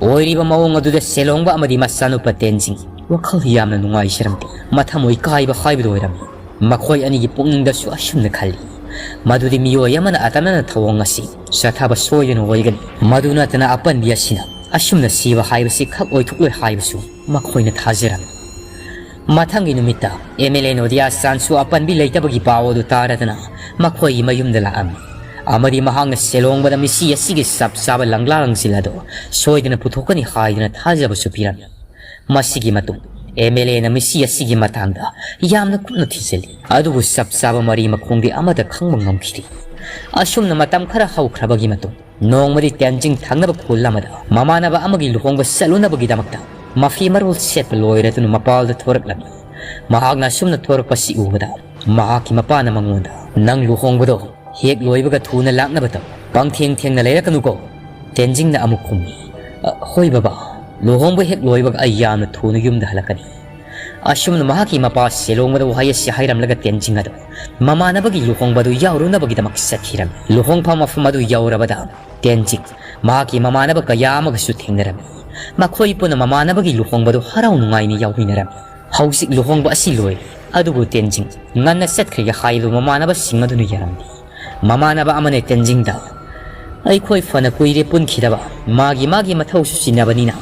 ꯑꯣꯏꯔꯤꯕ ꯃꯑꯣꯡ ꯑꯗꯨꯗ ꯁꯦꯂꯣꯡꯕ ꯑꯃꯗꯤ ꯃꯆꯥꯅꯨꯄꯥ ꯇꯦꯟꯖꯤꯡ ꯋꯥꯈꯜ ꯌꯥꯝꯅ ꯅꯨꯡꯉꯥꯏꯖꯔꯝꯗꯦ꯫ ꯃꯊꯃꯣꯏ ꯀꯥꯏꯕ ꯍꯥꯏꯕꯗꯨ ꯑꯣꯏꯔꯝꯃꯤ꯫ ꯃꯈꯣꯏ ꯑꯅꯤꯒꯤ ꯄꯨꯛꯅꯤꯡꯗꯁꯨ ꯑꯁꯨꯝꯅ ꯈꯜꯂꯤ, ꯃꯗꯨꯗꯤ ꯃꯤꯑꯣꯏ ꯑꯃꯅ ꯑꯇꯝꯅꯅ ꯊꯧꯑꯣꯡ ꯑꯁꯤ ꯆꯠꯊꯕ ꯁꯣꯏꯗꯅ ꯑꯣꯏꯒꯅꯤ꯫ ꯃꯗꯨ ꯅꯠꯇꯅ ꯑꯄꯟꯕꯤ ꯑꯁꯤꯅ ꯑꯁꯨꯝꯅ ꯁꯤꯕ ꯍꯥꯏꯕꯁꯤ ꯈꯛ ꯑꯣꯏꯊꯣꯛꯂꯣꯏ ꯍꯥꯏꯕꯁꯨ ꯃꯈꯣꯏꯅ ꯊꯥꯖꯔꯝꯃꯤ꯫ ꯃꯊꯪꯒꯤ ꯅꯨꯃꯤꯠꯇ ꯑꯦꯝ ꯑꯦꯜ ꯑꯦ ꯅꯣꯗꯤꯌꯥ ꯆꯥꯟꯁꯨ ꯑꯄꯟꯕꯤ ꯂꯩꯇꯕꯒꯤ ꯄꯥꯎ ꯑꯗꯨ ꯇꯥꯔꯗꯅ ꯃꯈꯣꯏꯒꯤ ꯃꯌꯨꯝꯗ ꯂꯥꯛꯑꯝꯃꯤ꯫ ꯑꯃꯗꯤ ꯃꯍꯥꯛꯅ ꯁꯦꯂꯣꯡꯕꯗ ꯃꯤꯁꯤ ꯑꯁꯤꯒꯤ ꯆꯞ ꯆꯥꯕ ꯂꯪꯂꯥ ꯂꯪꯁꯤꯜ ꯑꯗꯨ ꯁꯣꯏꯗꯅ ꯄꯨꯊꯣꯛꯀꯅꯤ ꯍꯥꯏꯗꯨꯅ ꯊꯥꯖꯕꯁꯨ ꯄꯤꯔꯝꯃꯤ꯫ ꯃꯁꯤꯒꯤ ꯃꯇꯨꯡ ꯑꯦꯝ ꯑꯦꯜ ꯑꯦꯅ ꯃꯤꯁꯤ ꯑꯁꯤꯒꯤ ꯃꯇꯥꯡꯗ ꯌꯥꯝꯅ ꯀꯨꯞꯅ ꯊꯤꯖꯤꯜꯂꯤ꯫ ꯑꯗꯨꯕꯨ ꯆꯞ ꯆꯥꯕ ꯃꯔꯤ ꯃꯈꯣꯡꯗꯤ ꯑꯃꯠꯇ ꯈꯪꯕ ꯉꯝꯈꯤꯗꯦ꯫ ꯑꯁꯨꯝꯅ ꯃꯇꯝ ꯈꯔ ꯍꯧꯈ꯭ꯔꯕꯒꯤ ꯃꯇꯨꯡ ꯅꯣꯡꯃꯗꯤ ꯇꯦꯟꯖꯤꯡ ꯊꯪꯅꯕ ꯈꯨꯜ ꯑꯃꯗ ꯃꯃꯥꯟꯅꯕ ꯑꯃꯒꯤ ꯂꯨꯍꯣꯡꯕ ꯆꯠꯂꯨꯅꯕꯒꯤꯗꯃꯛꯇ ꯃꯐꯤ ꯃꯔꯣꯜ ꯁꯦꯠꯄ ꯂꯣꯏꯔꯗꯨꯅ ꯃꯄꯥꯜꯗ ꯊꯣꯔꯛꯂꯝꯃꯤ꯫ ꯃꯍꯥꯛꯅ ꯑꯁꯨꯝꯅ ꯊꯣꯔꯛꯄꯁꯤ ꯎꯕꯗ ꯃꯍꯥꯛꯀꯤ ꯃꯄꯥꯅ ꯃꯉꯣꯟꯗ, "ꯅꯪ ꯂꯨꯍꯣꯡꯕꯗꯣ ꯍꯦꯛ ꯂꯣꯏꯕꯒ ꯊꯨꯅ ꯂꯥꯛꯅꯕ ꯇꯧ꯫ ꯄꯪꯊꯦꯡ ꯊꯦꯡꯅ ꯂꯩꯔꯛꯀꯅꯨꯀꯣ꯫" ꯇꯦꯟꯖꯤꯡꯅ ꯑꯃꯨꯛ ꯈꯨꯝꯃꯤ, "ꯑ, ꯍꯣꯏ ꯕꯕꯥ, ꯂꯨꯍꯣꯡꯕ ꯍꯦꯛ ꯂꯣꯏꯕꯒ ꯑꯩ ꯌꯥꯝꯅ ꯊꯨꯅ ꯌꯨꯝꯗ ꯍꯜꯂꯛꯀꯅꯤ꯫" ꯑꯁꯨꯝꯅ ꯃꯍꯥꯛꯀꯤ ꯃꯄꯥ ꯁꯦꯂꯣꯡꯕꯗ ꯋꯥꯍꯩ ꯑꯁꯤ ꯍꯥꯏꯔꯝꯂꯒ ꯇꯦꯟꯖꯤꯡ ꯑꯗꯨ ꯃꯃꯥꯟꯅꯕꯒꯤ ꯂꯨꯍꯣꯡꯕ ꯑꯗꯨ ꯌꯥꯎꯔꯨꯅꯕꯒꯤꯗꯃꯛ ꯆꯠꯈꯤꯔꯝꯃꯤ꯫ ꯂꯨꯍꯣꯡꯐꯝ ꯃꯐꯝ ꯑꯗꯨ ꯌꯧꯔꯕꯗ ꯇꯦꯟꯖꯤꯡ ꯃꯍꯥꯛꯀꯤ ꯃꯃꯥꯟꯅꯕ ꯀꯌꯥ ꯑꯃꯒꯁꯨ ꯊꯦꯡꯅꯔꯝꯃꯤ꯫ ꯃꯈꯣꯏ ꯄꯨꯟꯅ ꯃꯃꯥꯟꯅꯕꯒꯤ ꯂꯨꯍꯣꯡꯕꯗꯨ ꯍꯔꯥꯎ ꯅꯨꯡꯉꯥꯏꯅ ꯌꯥꯎꯃꯤꯟꯅꯔꯝꯃꯤ꯫ ꯍꯧꯖꯤꯛ ꯂꯨꯍꯣꯡꯕ ꯑꯁꯤ ꯂꯣꯏꯔꯦ, ꯑꯗꯨꯕꯨ ꯇꯦꯟꯖꯤꯡ ꯉꯟꯅ ꯆꯠꯈ꯭ꯔꯒꯦ ꯍꯥꯏꯕ ꯃꯃꯥꯟꯅꯕꯁꯤꯡ ꯑꯗꯨꯅ ꯌꯥꯔꯝꯗꯦ꯫ ꯃꯃꯥꯟꯅꯕ ꯑꯃꯅ ꯇꯦꯟꯖꯤꯡꯗ, "ꯑꯩꯈꯣꯏ ꯐꯅ ꯀꯨꯏꯔꯦ ꯄꯨꯟꯈꯤꯗꯕ, ꯃꯥꯒꯤ ꯃꯥꯒꯤ ꯃꯊꯧꯁꯨ ꯆꯤꯟꯅꯕꯅꯤꯅ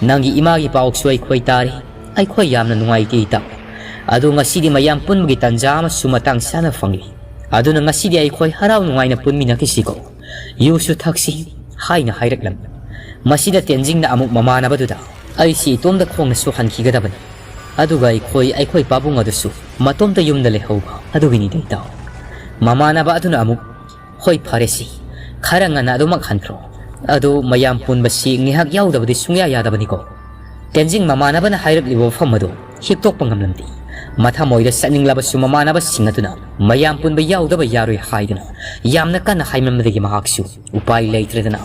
ꯅꯪꯒꯤ ꯏꯃꯥꯒꯤ ꯄꯥꯎꯁꯨ ꯑꯩꯈꯣꯏ ꯇꯥꯔꯦ꯫ ꯑꯩꯈꯣꯏ ꯌꯥꯝꯅ ꯅꯨꯡꯉꯥꯏꯇꯦ ꯏꯇꯥꯎ꯫ ꯑꯗꯨ ꯉꯁꯤꯗꯤ ꯃꯌꯥꯝ ꯄꯨꯟꯕꯒꯤ ꯇꯥꯟꯖꯥ ꯑꯃꯁꯨ ꯃꯇꯥꯡ ꯆꯥꯅ ꯐꯪꯂꯤ꯫ ꯑꯗꯨꯅ ꯉꯁꯤꯗꯤ ꯑꯩꯈꯣꯏ ꯍꯔꯥꯎ ꯅꯨꯡꯉꯥꯏꯅ ꯄꯨꯟꯃꯤꯟꯅꯈꯤꯁꯤꯀꯣ꯫ ꯌꯨꯁꯨ ꯊꯛꯁꯤ," ꯍꯥꯏꯅ ꯍꯥꯏꯔꯛꯂꯝꯃꯤ꯫ ꯃꯁꯤꯗ ꯇꯦꯟꯖꯤꯡꯅ ꯑꯃꯨꯛ ꯃꯃꯥꯟꯅꯕꯗꯨꯗ, "ꯑꯩꯁꯤ ꯏꯇꯣꯝꯗ ꯈꯣꯡꯅꯁꯨ ꯍꯟꯈꯤꯒꯗꯕꯅꯤ꯫ ꯑꯗꯨꯒ ꯑꯩꯈꯣꯏ, ꯑꯩꯈꯣꯏ ꯄꯥꯕꯨꯡ ꯑꯗꯨꯁꯨ ꯃꯇꯣꯝꯇ ꯌꯨꯝꯗ ꯂꯩꯍꯧꯕ ꯑꯗꯨꯒꯤꯅꯤꯗ ꯏꯇꯥꯎ꯫" ꯃꯃꯥꯟꯅꯕ ꯑꯗꯨꯅ ꯑꯃꯨꯛ, "ꯍꯣꯏ, ꯐꯔꯦꯁꯤ, ꯈꯔ ꯉꯟꯅ ꯑꯗꯨꯃꯛ ꯍꯟꯈ꯭ꯔꯣ꯫ ꯑꯗꯨ ꯃꯌꯥꯝ ꯄꯨꯟꯕꯁꯤ ꯉꯥꯏꯍꯥꯛ ꯌꯥꯎꯗꯕꯗꯤ ꯁꯨꯡꯌꯥ ꯌꯥꯗꯕꯅꯤꯀꯣ꯫" ꯇꯦꯟꯖꯤꯡ ꯃꯃꯥꯟꯅꯕꯅ ꯍꯥꯏꯔꯛꯂꯤꯕ ꯋꯥꯐꯝ ꯑꯗꯨ ꯍꯤꯛꯇꯣꯛꯄ ꯉꯝꯂꯝꯗꯦ꯫ ꯃꯊꯃꯣꯏꯗ ꯆꯠꯅꯤꯡꯂꯕꯁꯨ ꯃꯃꯥꯟꯅꯕꯁꯤꯡ ꯑꯗꯨꯅ ꯃꯌꯥꯝ ꯄꯨꯟꯕ ꯌꯥꯎꯗꯕ ꯌꯥꯔꯣꯏ ꯍꯥꯏꯗꯨꯅ ꯌꯥꯝꯅ ꯀꯟꯅ ꯍꯥꯏꯃꯟꯕꯗꯒꯤ ꯃꯍꯥꯛꯁꯨ ꯎꯄꯥꯏ ꯂꯩꯇ꯭ꯔꯗꯅ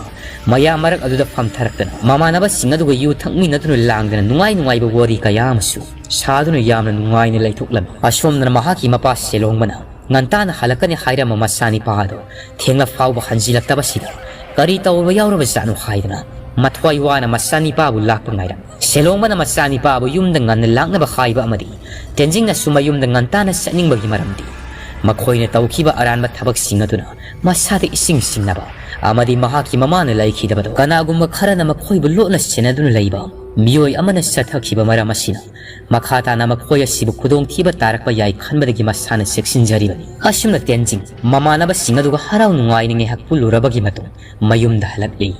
ꯃꯌꯥꯝ ꯃꯔꯛ ꯑꯗꯨꯗ ꯐꯝꯊꯔꯛꯇꯅ ꯃꯃꯥꯟꯅꯕꯁꯤꯡ ꯑꯗꯨꯒ ꯌꯨ ꯊꯛꯃꯤꯟꯅꯗꯨꯅ ꯂꯥꯡꯗꯅ ꯅꯨꯡꯉꯥꯏ ꯅꯨꯡꯉꯥꯏꯕ ꯋꯥꯔꯤ ꯀꯌꯥ ꯑꯃꯁꯨ ꯁꯥꯗꯨꯅ ꯌꯥꯝꯅ ꯅꯨꯡꯉꯥꯏꯅ ꯂꯩꯊꯣꯛꯂꯝꯃꯤ꯫ ꯑꯁꯣꯝꯗꯅ ꯃꯍꯥꯛꯀꯤ ꯃꯄꯥ ꯁꯦꯂꯣꯡꯕꯅ ꯉꯟꯇꯥꯅ ꯍꯜꯂꯛꯀꯅꯤ ꯍꯥꯏꯔꯝꯕ ꯃꯆꯥꯅꯤꯄꯥ ꯑꯗꯨ ꯊꯦꯡꯂ ꯐꯥꯎꯕ ꯍꯟꯖꯤꯜꯂꯛꯇꯕꯁꯤꯗ ꯀꯔꯤ ꯇꯧꯕ ꯌꯥꯎꯔꯕꯖꯥꯠꯅꯣ ꯍꯥꯏꯗꯅ ꯃꯊ꯭ꯋꯥꯏ ꯋꯥꯅ ꯃꯆꯥꯅꯤꯄꯥꯕꯨ ꯂꯥꯛꯄ ꯉꯥꯏꯔꯝꯃꯤ꯫ ꯁꯦꯂꯣꯡꯕꯅ ꯃꯆꯥꯅꯤꯄꯥꯕꯨ ꯌꯨꯝꯗ ꯉꯟꯅ ꯂꯥꯛꯅꯕ ꯍꯥꯏꯕ ꯑꯃꯗꯤ ꯇꯦꯟꯖꯤꯡꯅꯁꯨ ꯃꯌꯨꯝꯗ ꯉꯟꯇꯥꯅ ꯆꯠꯅꯤꯡꯕꯒꯤ ꯃꯔꯝꯗꯤ ꯃꯈꯣꯏꯅ ꯇꯧꯈꯤꯕ ꯑꯔꯥꯟꯕ ꯊꯕꯛꯁꯤꯡ ꯑꯗꯨꯅ ꯃꯁꯥꯗ ꯏꯁꯤꯡ ꯁꯤꯡꯅꯕ ꯑꯃꯗꯤ ꯃꯍꯥꯛꯀꯤ ꯃꯃꯥꯅ ꯂꯩꯈꯤꯗꯕꯗꯣ ꯀꯅꯥꯒꯨꯝꯕ ꯈꯔꯅ ꯃꯈꯣꯏꯕꯨ ꯂꯣꯠꯅ ꯁꯦꯟꯅꯗꯨꯅ ꯂꯩꯕ ꯃꯤꯑꯣꯏ ꯑꯃꯅ ꯆꯠꯊꯈꯤꯕ ꯃꯔꯝ ꯑꯁꯤꯅ ꯃꯈꯥ ꯇꯥꯅ ꯃꯈꯣꯏ ꯑꯁꯤꯕꯨ ꯈꯨꯗꯣꯡꯊꯤꯕ ꯇꯥꯔꯛꯄ ꯌꯥꯏ ꯈꯟꯕꯗꯒꯤ ꯃꯁꯥꯅ ꯆꯦꯛꯁꯤꯟꯖꯔꯤꯕꯅꯤ꯫ ꯑꯁꯨꯝꯅ ꯇꯦꯟꯖꯤꯡ ꯃꯃꯥꯟꯅꯕꯁꯤꯡ ꯑꯗꯨꯒ ꯍꯔꯥꯎ ꯅꯨꯡꯉꯥꯏꯅ ꯉꯥꯏꯍꯥꯛ ꯄꯨꯜꯂꯨꯔꯕꯒꯤ ꯃꯇꯨꯡ ꯃꯌꯨꯝꯗ ꯍꯜꯂꯛꯂꯤ꯫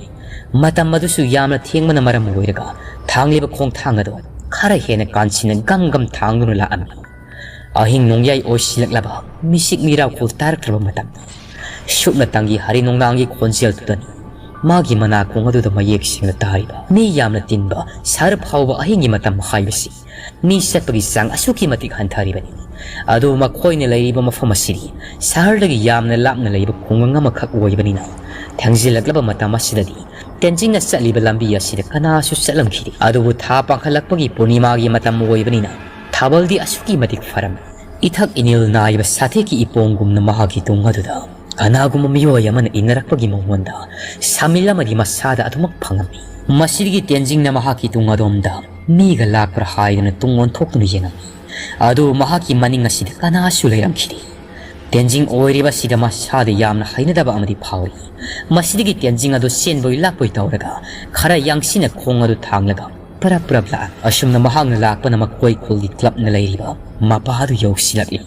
ꯃꯇꯝ ꯑꯗꯨꯁꯨ ꯌꯥꯝꯅ ꯊꯦꯡꯕꯅ ꯃꯔꯝ ꯑꯣꯏꯔꯒ ꯊꯥꯡꯂꯤꯕ ꯈꯣꯡꯊꯥꯡ ꯑꯗꯨ ꯈꯔ ꯍꯦꯟꯅ ꯀꯥꯟꯁꯤꯟꯅ ꯒꯝ ꯒꯝ ꯊꯥꯡꯗꯨꯅ ꯂꯥꯛꯑꯝꯃꯤ꯫ ꯑꯍꯤꯡ ꯅꯣꯡꯌꯥꯏ ꯑꯣꯏꯁꯤꯜꯂꯛꯂꯕ, ꯃꯤꯁꯤꯛ ꯃꯤꯔꯥꯎꯈꯣꯜ ꯇꯥꯔꯛꯇ꯭ꯔꯕ ꯃꯇꯝ, ꯁꯨꯞꯅꯇꯪꯒꯤ ꯍꯔꯤ ꯅꯣꯡꯅꯥꯡꯒꯤ ꯈꯣꯟꯖꯦꯜꯗꯨꯗꯅꯤ ꯃꯥꯒꯤ ꯃꯅꯥꯀꯣꯡ ꯑꯗꯨꯗ ꯃꯌꯦꯛ ꯁꯦꯡꯅ ꯇꯥꯔꯤꯕ꯫ ꯃꯤ ꯌꯥꯝꯅ ꯇꯤꯟꯕ ꯁꯍꯔ ꯐꯥꯎꯕ ꯑꯍꯤꯡꯒꯤ ꯃꯇꯝ ꯍꯥꯏꯕꯁꯤ ꯃꯤ ꯆꯠꯄꯒꯤ ꯆꯥꯡ ꯑꯁꯨꯛꯀꯤ ꯃꯇꯤꯛ ꯍꯟꯊꯔꯤꯕꯅꯤ꯫ ꯑꯗꯨꯕꯨ ꯃꯈꯣꯏꯅ ꯂꯩꯔꯤꯕ ꯃꯐꯝ ꯑꯁꯤꯗꯤ ꯁꯍꯔꯗꯒꯤ ꯌꯥꯝꯅ ꯂꯥꯞꯅ ꯂꯩꯕ ꯈꯨꯡꯒꯪ ꯑꯃꯈꯛ ꯑꯣꯏꯕꯅꯤꯅ, ꯊꯦꯡꯖꯤꯜꯂꯛꯂꯕ ꯃꯇꯝ ꯑꯁꯤꯗꯗꯤ ꯇꯦꯟꯖꯤꯡꯅ ꯆꯠꯂꯤꯕ ꯂꯝꯕꯤ ꯑꯁꯤꯗ ꯀꯅꯥꯁꯨ ꯆꯠꯂꯝꯈꯤꯗꯦ꯫ ꯑꯗꯨꯕꯨ ꯊꯥ ꯄꯥꯡꯈꯠꯂꯛꯄꯒꯤ ꯄꯨꯔꯅꯤꯃꯥꯒꯤ ꯃꯇꯝ ꯑꯣꯏꯕꯅꯤꯅ ꯊꯥꯕꯜꯗꯤ ꯑꯁꯨꯛꯀꯤ ꯃꯇꯤꯛ ꯐꯔꯝꯃꯤ꯫ ꯏꯊꯛ ꯏꯅꯤꯜ ꯅꯥꯏꯕ ꯁꯥꯊꯦꯛꯀꯤ ꯏꯄꯣꯡꯒꯨꯝꯅ ꯃꯍꯥꯛꯀꯤ ꯇꯨꯡ ꯑꯗꯨꯗ ꯀꯅꯥꯒꯨꯝꯕ ꯃꯤꯑꯣꯏ ꯑꯃꯅ ꯏꯟꯅꯔꯛꯄꯒꯤ ꯃꯉꯣꯟꯗ ꯁꯥꯃꯤꯜ ꯑꯃꯗꯤ ꯃꯁꯥꯗ ꯑꯗꯨꯃꯛ ꯐꯪꯉꯝꯃꯤ꯫ ꯃꯁꯤꯗꯒꯤ ꯇꯦꯟꯖꯤꯡꯅ ꯃꯍꯥꯛꯀꯤ ꯇꯨꯡ ꯑꯗꯣꯝꯗ ꯃꯤꯒ ꯂꯥꯛꯄ꯭ꯔꯥ ꯍꯥꯏꯗꯨꯅ ꯇꯨꯡ ꯑꯣꯟꯊꯣꯛꯇꯨꯅ ꯌꯦꯡꯉꯝꯃꯤ꯫ ꯑꯗꯨꯕꯨ ꯃꯍꯥꯛꯀꯤ ꯃꯅꯤꯡ ꯑꯁꯤꯗ ꯀꯅꯥꯁꯨ ꯂꯩꯔꯝꯈꯤꯗꯦ꯫ ꯇꯦꯟꯖꯤꯡ ꯑꯣꯏꯔꯤꯕ ꯑꯁꯤꯗ ꯃꯁꯥꯗ ꯌꯥꯝꯅ ꯍꯩꯅꯗꯕ ꯑꯃꯗꯤ ꯐꯥꯎꯔꯤ꯫ ꯃꯁꯤꯗꯒꯤ ꯇꯦꯟꯖꯤꯡ ꯑꯗꯨ ꯆꯦꯟꯕꯣꯏ ꯂꯥꯛꯄꯣꯏ ꯇꯧꯔꯒ ꯈꯔ ꯌꯥꯡꯁꯤꯟꯅ ꯈꯣꯡ ꯑꯗꯨ ꯊꯥꯡꯂꯒ ꯄꯔꯞ ꯄꯔꯞ ꯂꯥꯛꯑꯝꯃꯤ꯫ ꯑꯁꯨꯝꯅ ꯃꯍꯥꯛꯅ ꯂꯥꯛꯄꯅ ꯃꯈꯣꯏ ꯈꯨꯜꯒꯤ ꯀ꯭ꯂꯕꯅ ꯂꯩꯔꯤꯕ ꯃꯄꯥ ꯑꯗꯨ ꯌꯧꯁꯤꯜꯂꯛꯂꯤ꯫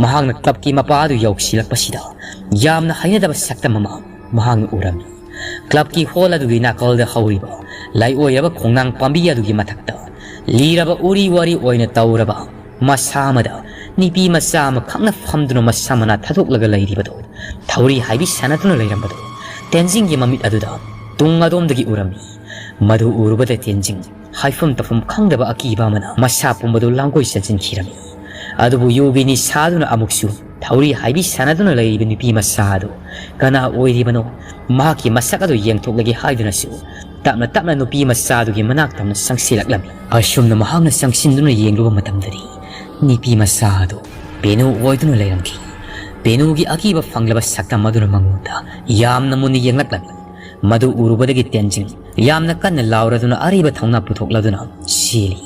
ꯃꯍꯥꯛꯅ ꯀ꯭ꯂꯕꯀꯤ ꯃꯄꯥ ꯑꯗꯨ ꯌꯧꯁꯤꯜꯂꯛꯄꯁꯤꯗ ꯌꯥꯝꯅ ꯍꯩꯅꯗꯕ ꯁꯛꯇꯝ ꯑꯃ ꯃꯍꯥꯛꯅ ꯎꯔꯝꯃꯤ꯫ ꯀ꯭ꯂꯕꯀꯤ ꯍꯣꯜ ꯑꯗꯨꯒꯤ ꯅꯥꯀꯜꯗ ꯍꯧꯔꯤꯕ ꯂꯥꯏꯑꯣꯏꯔꯕ ꯈꯣꯡꯅꯥꯡ ꯄꯥꯝꯕꯤ ꯑꯗꯨꯒꯤ ꯃꯊꯛꯇ ꯂꯤꯔꯕ ꯎꯔꯤ ꯋꯥꯔꯤ ꯑꯣꯏꯅ ꯇꯧꯔꯕ ꯃꯁꯥ ꯑꯃꯗ ꯅꯨꯄꯤ ꯃꯆꯥ ꯑꯃꯈꯛꯅ ꯐꯝꯗꯨꯅ ꯃꯁꯥ ꯃꯅꯥ ꯊꯥꯗꯣꯛꯂꯒ ꯂꯩꯔꯤꯕꯗꯨ, ꯊꯧꯔꯤ ꯍꯥꯏꯕꯤ ꯁꯥꯟꯅꯗꯨꯅ ꯂꯩꯔꯝꯕꯗꯨ ꯇꯦꯟꯖꯤꯡꯒꯤ ꯃꯃꯤꯠ ꯑꯗꯨꯗ ꯇꯨꯡ ꯑꯗꯣꯝꯗꯒꯤ ꯎꯔꯝꯃꯤ꯫ ꯃꯗꯨ ꯎꯔꯨꯕꯗ ꯇꯦꯟꯖꯤꯡ ꯍꯥꯏꯐꯝ ꯇꯧꯐꯝ ꯈꯪꯗꯕ ꯑꯀꯤꯕ ꯑꯃꯅ ꯃꯁꯥ ꯄꯨꯝꯕꯗꯨ ꯂꯥꯡꯒꯣꯏ ꯆꯟꯁꯤꯟꯈꯤꯔꯝꯃꯤ꯫ ꯑꯗꯨꯕꯨ ꯌꯨꯒꯤ ꯅꯤꯁꯥꯗꯨꯅ ꯑꯃꯨꯛꯁꯨ ꯊꯧꯔꯤ ꯍꯥꯏꯕꯤ ꯁꯥꯟꯅꯗꯨꯅ ꯂꯩꯔꯤꯕ ꯅꯨꯄꯤ ꯃꯆꯥ ꯑꯗꯨ ꯀꯅꯥ ꯑꯣꯏꯔꯤꯕꯅꯣ, ꯃꯍꯥꯛꯀꯤ ꯃꯁꯛ ꯑꯗꯨ ꯌꯦꯡꯊꯣꯛꯂꯒꯦ ꯍꯥꯏꯗꯨꯅꯁꯨ ꯇꯞꯅ ꯇꯞꯅ ꯅꯨꯄꯤ ꯃꯆꯥ ꯑꯗꯨꯒꯤ ꯃꯅꯥꯛ ꯇꯝꯅ ꯆꯪꯁꯤꯜꯂꯛꯂꯝꯃꯤ꯫ ꯑꯁꯨꯝꯅ ꯃꯍꯥꯛꯅ ꯆꯪꯁꯤꯟꯗꯨꯅ ꯌꯦꯡꯂꯨꯕ ꯃꯇꯝꯗꯗꯤ ꯅꯨꯄꯤ ꯃꯆꯥ ꯑꯗꯨ ꯄꯦꯅꯨ ꯑꯣꯏꯗꯨꯅ ꯂꯩꯔꯝꯈꯤ꯫ ꯄꯦꯅꯨꯒꯤ ꯑꯀꯤꯕ ꯐꯪꯂꯕ ꯁꯛꯇꯝ ꯑꯗꯨꯅ ꯃꯉꯣꯟꯗ ꯌꯥꯝꯅ ꯃꯨꯟꯅ ꯌꯦꯡꯂꯛꯂꯝꯃꯤ꯫ ꯃꯗꯨ ꯎꯔꯨꯕꯗꯒꯤ ꯇꯦꯟꯖꯤꯡ ꯌꯥꯝꯅ ꯀꯟꯅ ꯂꯥꯎꯔꯗꯨꯅ ꯑꯔꯤꯕ ꯊꯧꯅꯥ ꯄꯨꯊꯣꯛꯂꯗꯨꯅ ꯆꯦꯜꯂꯤ꯫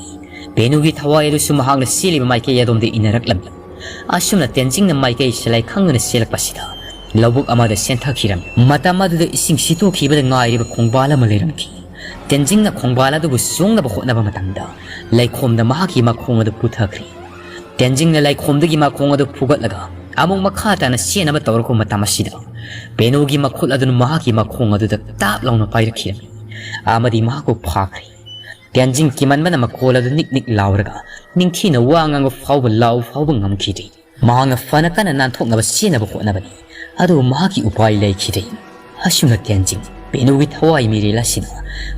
ꯄꯦꯅꯨꯒꯤ ꯊꯋꯥꯏ ꯑꯗꯨꯁꯨ ꯃꯍꯥꯛꯅ ꯆꯦꯜꯂꯤꯕ ꯃꯥꯏꯀꯩ ꯑꯗꯣꯝꯗ ꯏꯟꯅꯔꯛꯂꯝꯃꯤ꯫ ꯑꯁꯨꯝꯅ ꯇꯦꯟꯖꯤꯡꯅ ꯃꯥꯏꯀꯩ ꯁꯦꯂꯥꯏ ꯈꯪꯗꯅ ꯆꯦꯜꯂꯛꯄꯁꯤꯗ ꯂꯧꯕꯨꯛ ꯑꯃꯗ ꯆꯦꯟꯊꯈꯤꯔꯝꯃꯤ꯫ ꯃꯇꯝ ꯑꯗꯨꯗ ꯏꯁꯤꯡ ꯁꯤꯠꯇꯣꯛꯈꯤꯕꯗ ꯉꯥꯏꯔꯤꯕ ꯈꯣꯡꯕꯥꯜ ꯑꯃ ꯂꯩꯔꯝꯈꯤ꯫ ꯇꯦꯟꯖꯤꯡꯅ ꯈꯣꯡꯕꯥꯜ ꯑꯗꯨꯕꯨ ꯆꯣꯡꯅꯕ ꯍꯣꯠꯅꯕ ꯃꯇꯝꯗ ꯂꯩꯈꯣꯝꯗ ꯃꯍꯥꯛꯀꯤ ꯃꯈꯣꯡ ꯑꯗꯨ ꯄꯨꯊꯈ꯭ꯔꯤ꯫ ꯇꯦꯟꯖꯤꯡꯅ ꯂꯩꯈꯣꯝꯗꯒꯤ ꯃꯈꯣꯡ ꯑꯗꯨ ꯐꯨꯒꯠꯂꯒ ꯑꯃꯨꯛ ꯃꯈꯥ ꯇꯥꯅ ꯆꯦꯟꯅꯕ ꯇꯧꯔꯛꯄ ꯃꯇꯝ ꯑꯁꯤꯗ ꯄꯦꯅꯨꯒꯤ ꯃꯈꯨꯠ ꯑꯗꯨꯅ ꯃꯍꯥꯛꯀꯤ ꯃꯈꯣꯡ ꯑꯗꯨꯗ ꯇꯥꯞ ꯂꯥꯎꯅ ꯄꯥꯏꯔꯛꯈꯤꯔꯝꯃꯤ ꯑꯃꯗꯤ ꯃꯍꯥꯛꯄꯨ ꯐꯥꯈ꯭ꯔꯤ꯫ ꯇꯦꯟꯖꯤꯡ ꯀꯤꯃꯟꯕꯅ ꯃꯈꯣꯜ ꯑꯗꯨ ꯅꯤꯛ ꯅꯤꯛ ꯂꯥꯎꯔꯒ ꯅꯤꯡꯊꯤꯅ ꯋꯥ ꯉꯥꯡꯕ ꯐꯥꯎꯕ ꯂꯥꯎ ꯐꯥꯎꯕ ꯉꯝꯈꯤꯗꯦ꯫ ꯃꯍꯥꯛꯅ ꯐꯅ ꯀꯟꯅ ꯅꯥꯟꯊꯣꯛꯅꯕ ꯆꯦꯟꯅꯕ ꯍꯣꯠꯅꯕꯅꯤ, ꯑꯗꯨꯕꯨ ꯃꯍꯥꯛꯀꯤ ꯎꯄꯥꯏ ꯂꯩꯈꯤꯗꯦ꯫ ꯑꯁꯨꯝꯅ ꯇꯦꯟꯖꯤꯡ ꯄꯦꯅꯨꯒꯤ ꯊꯋꯥꯏ ꯃꯤꯔꯦꯜ ꯑꯁꯤꯅ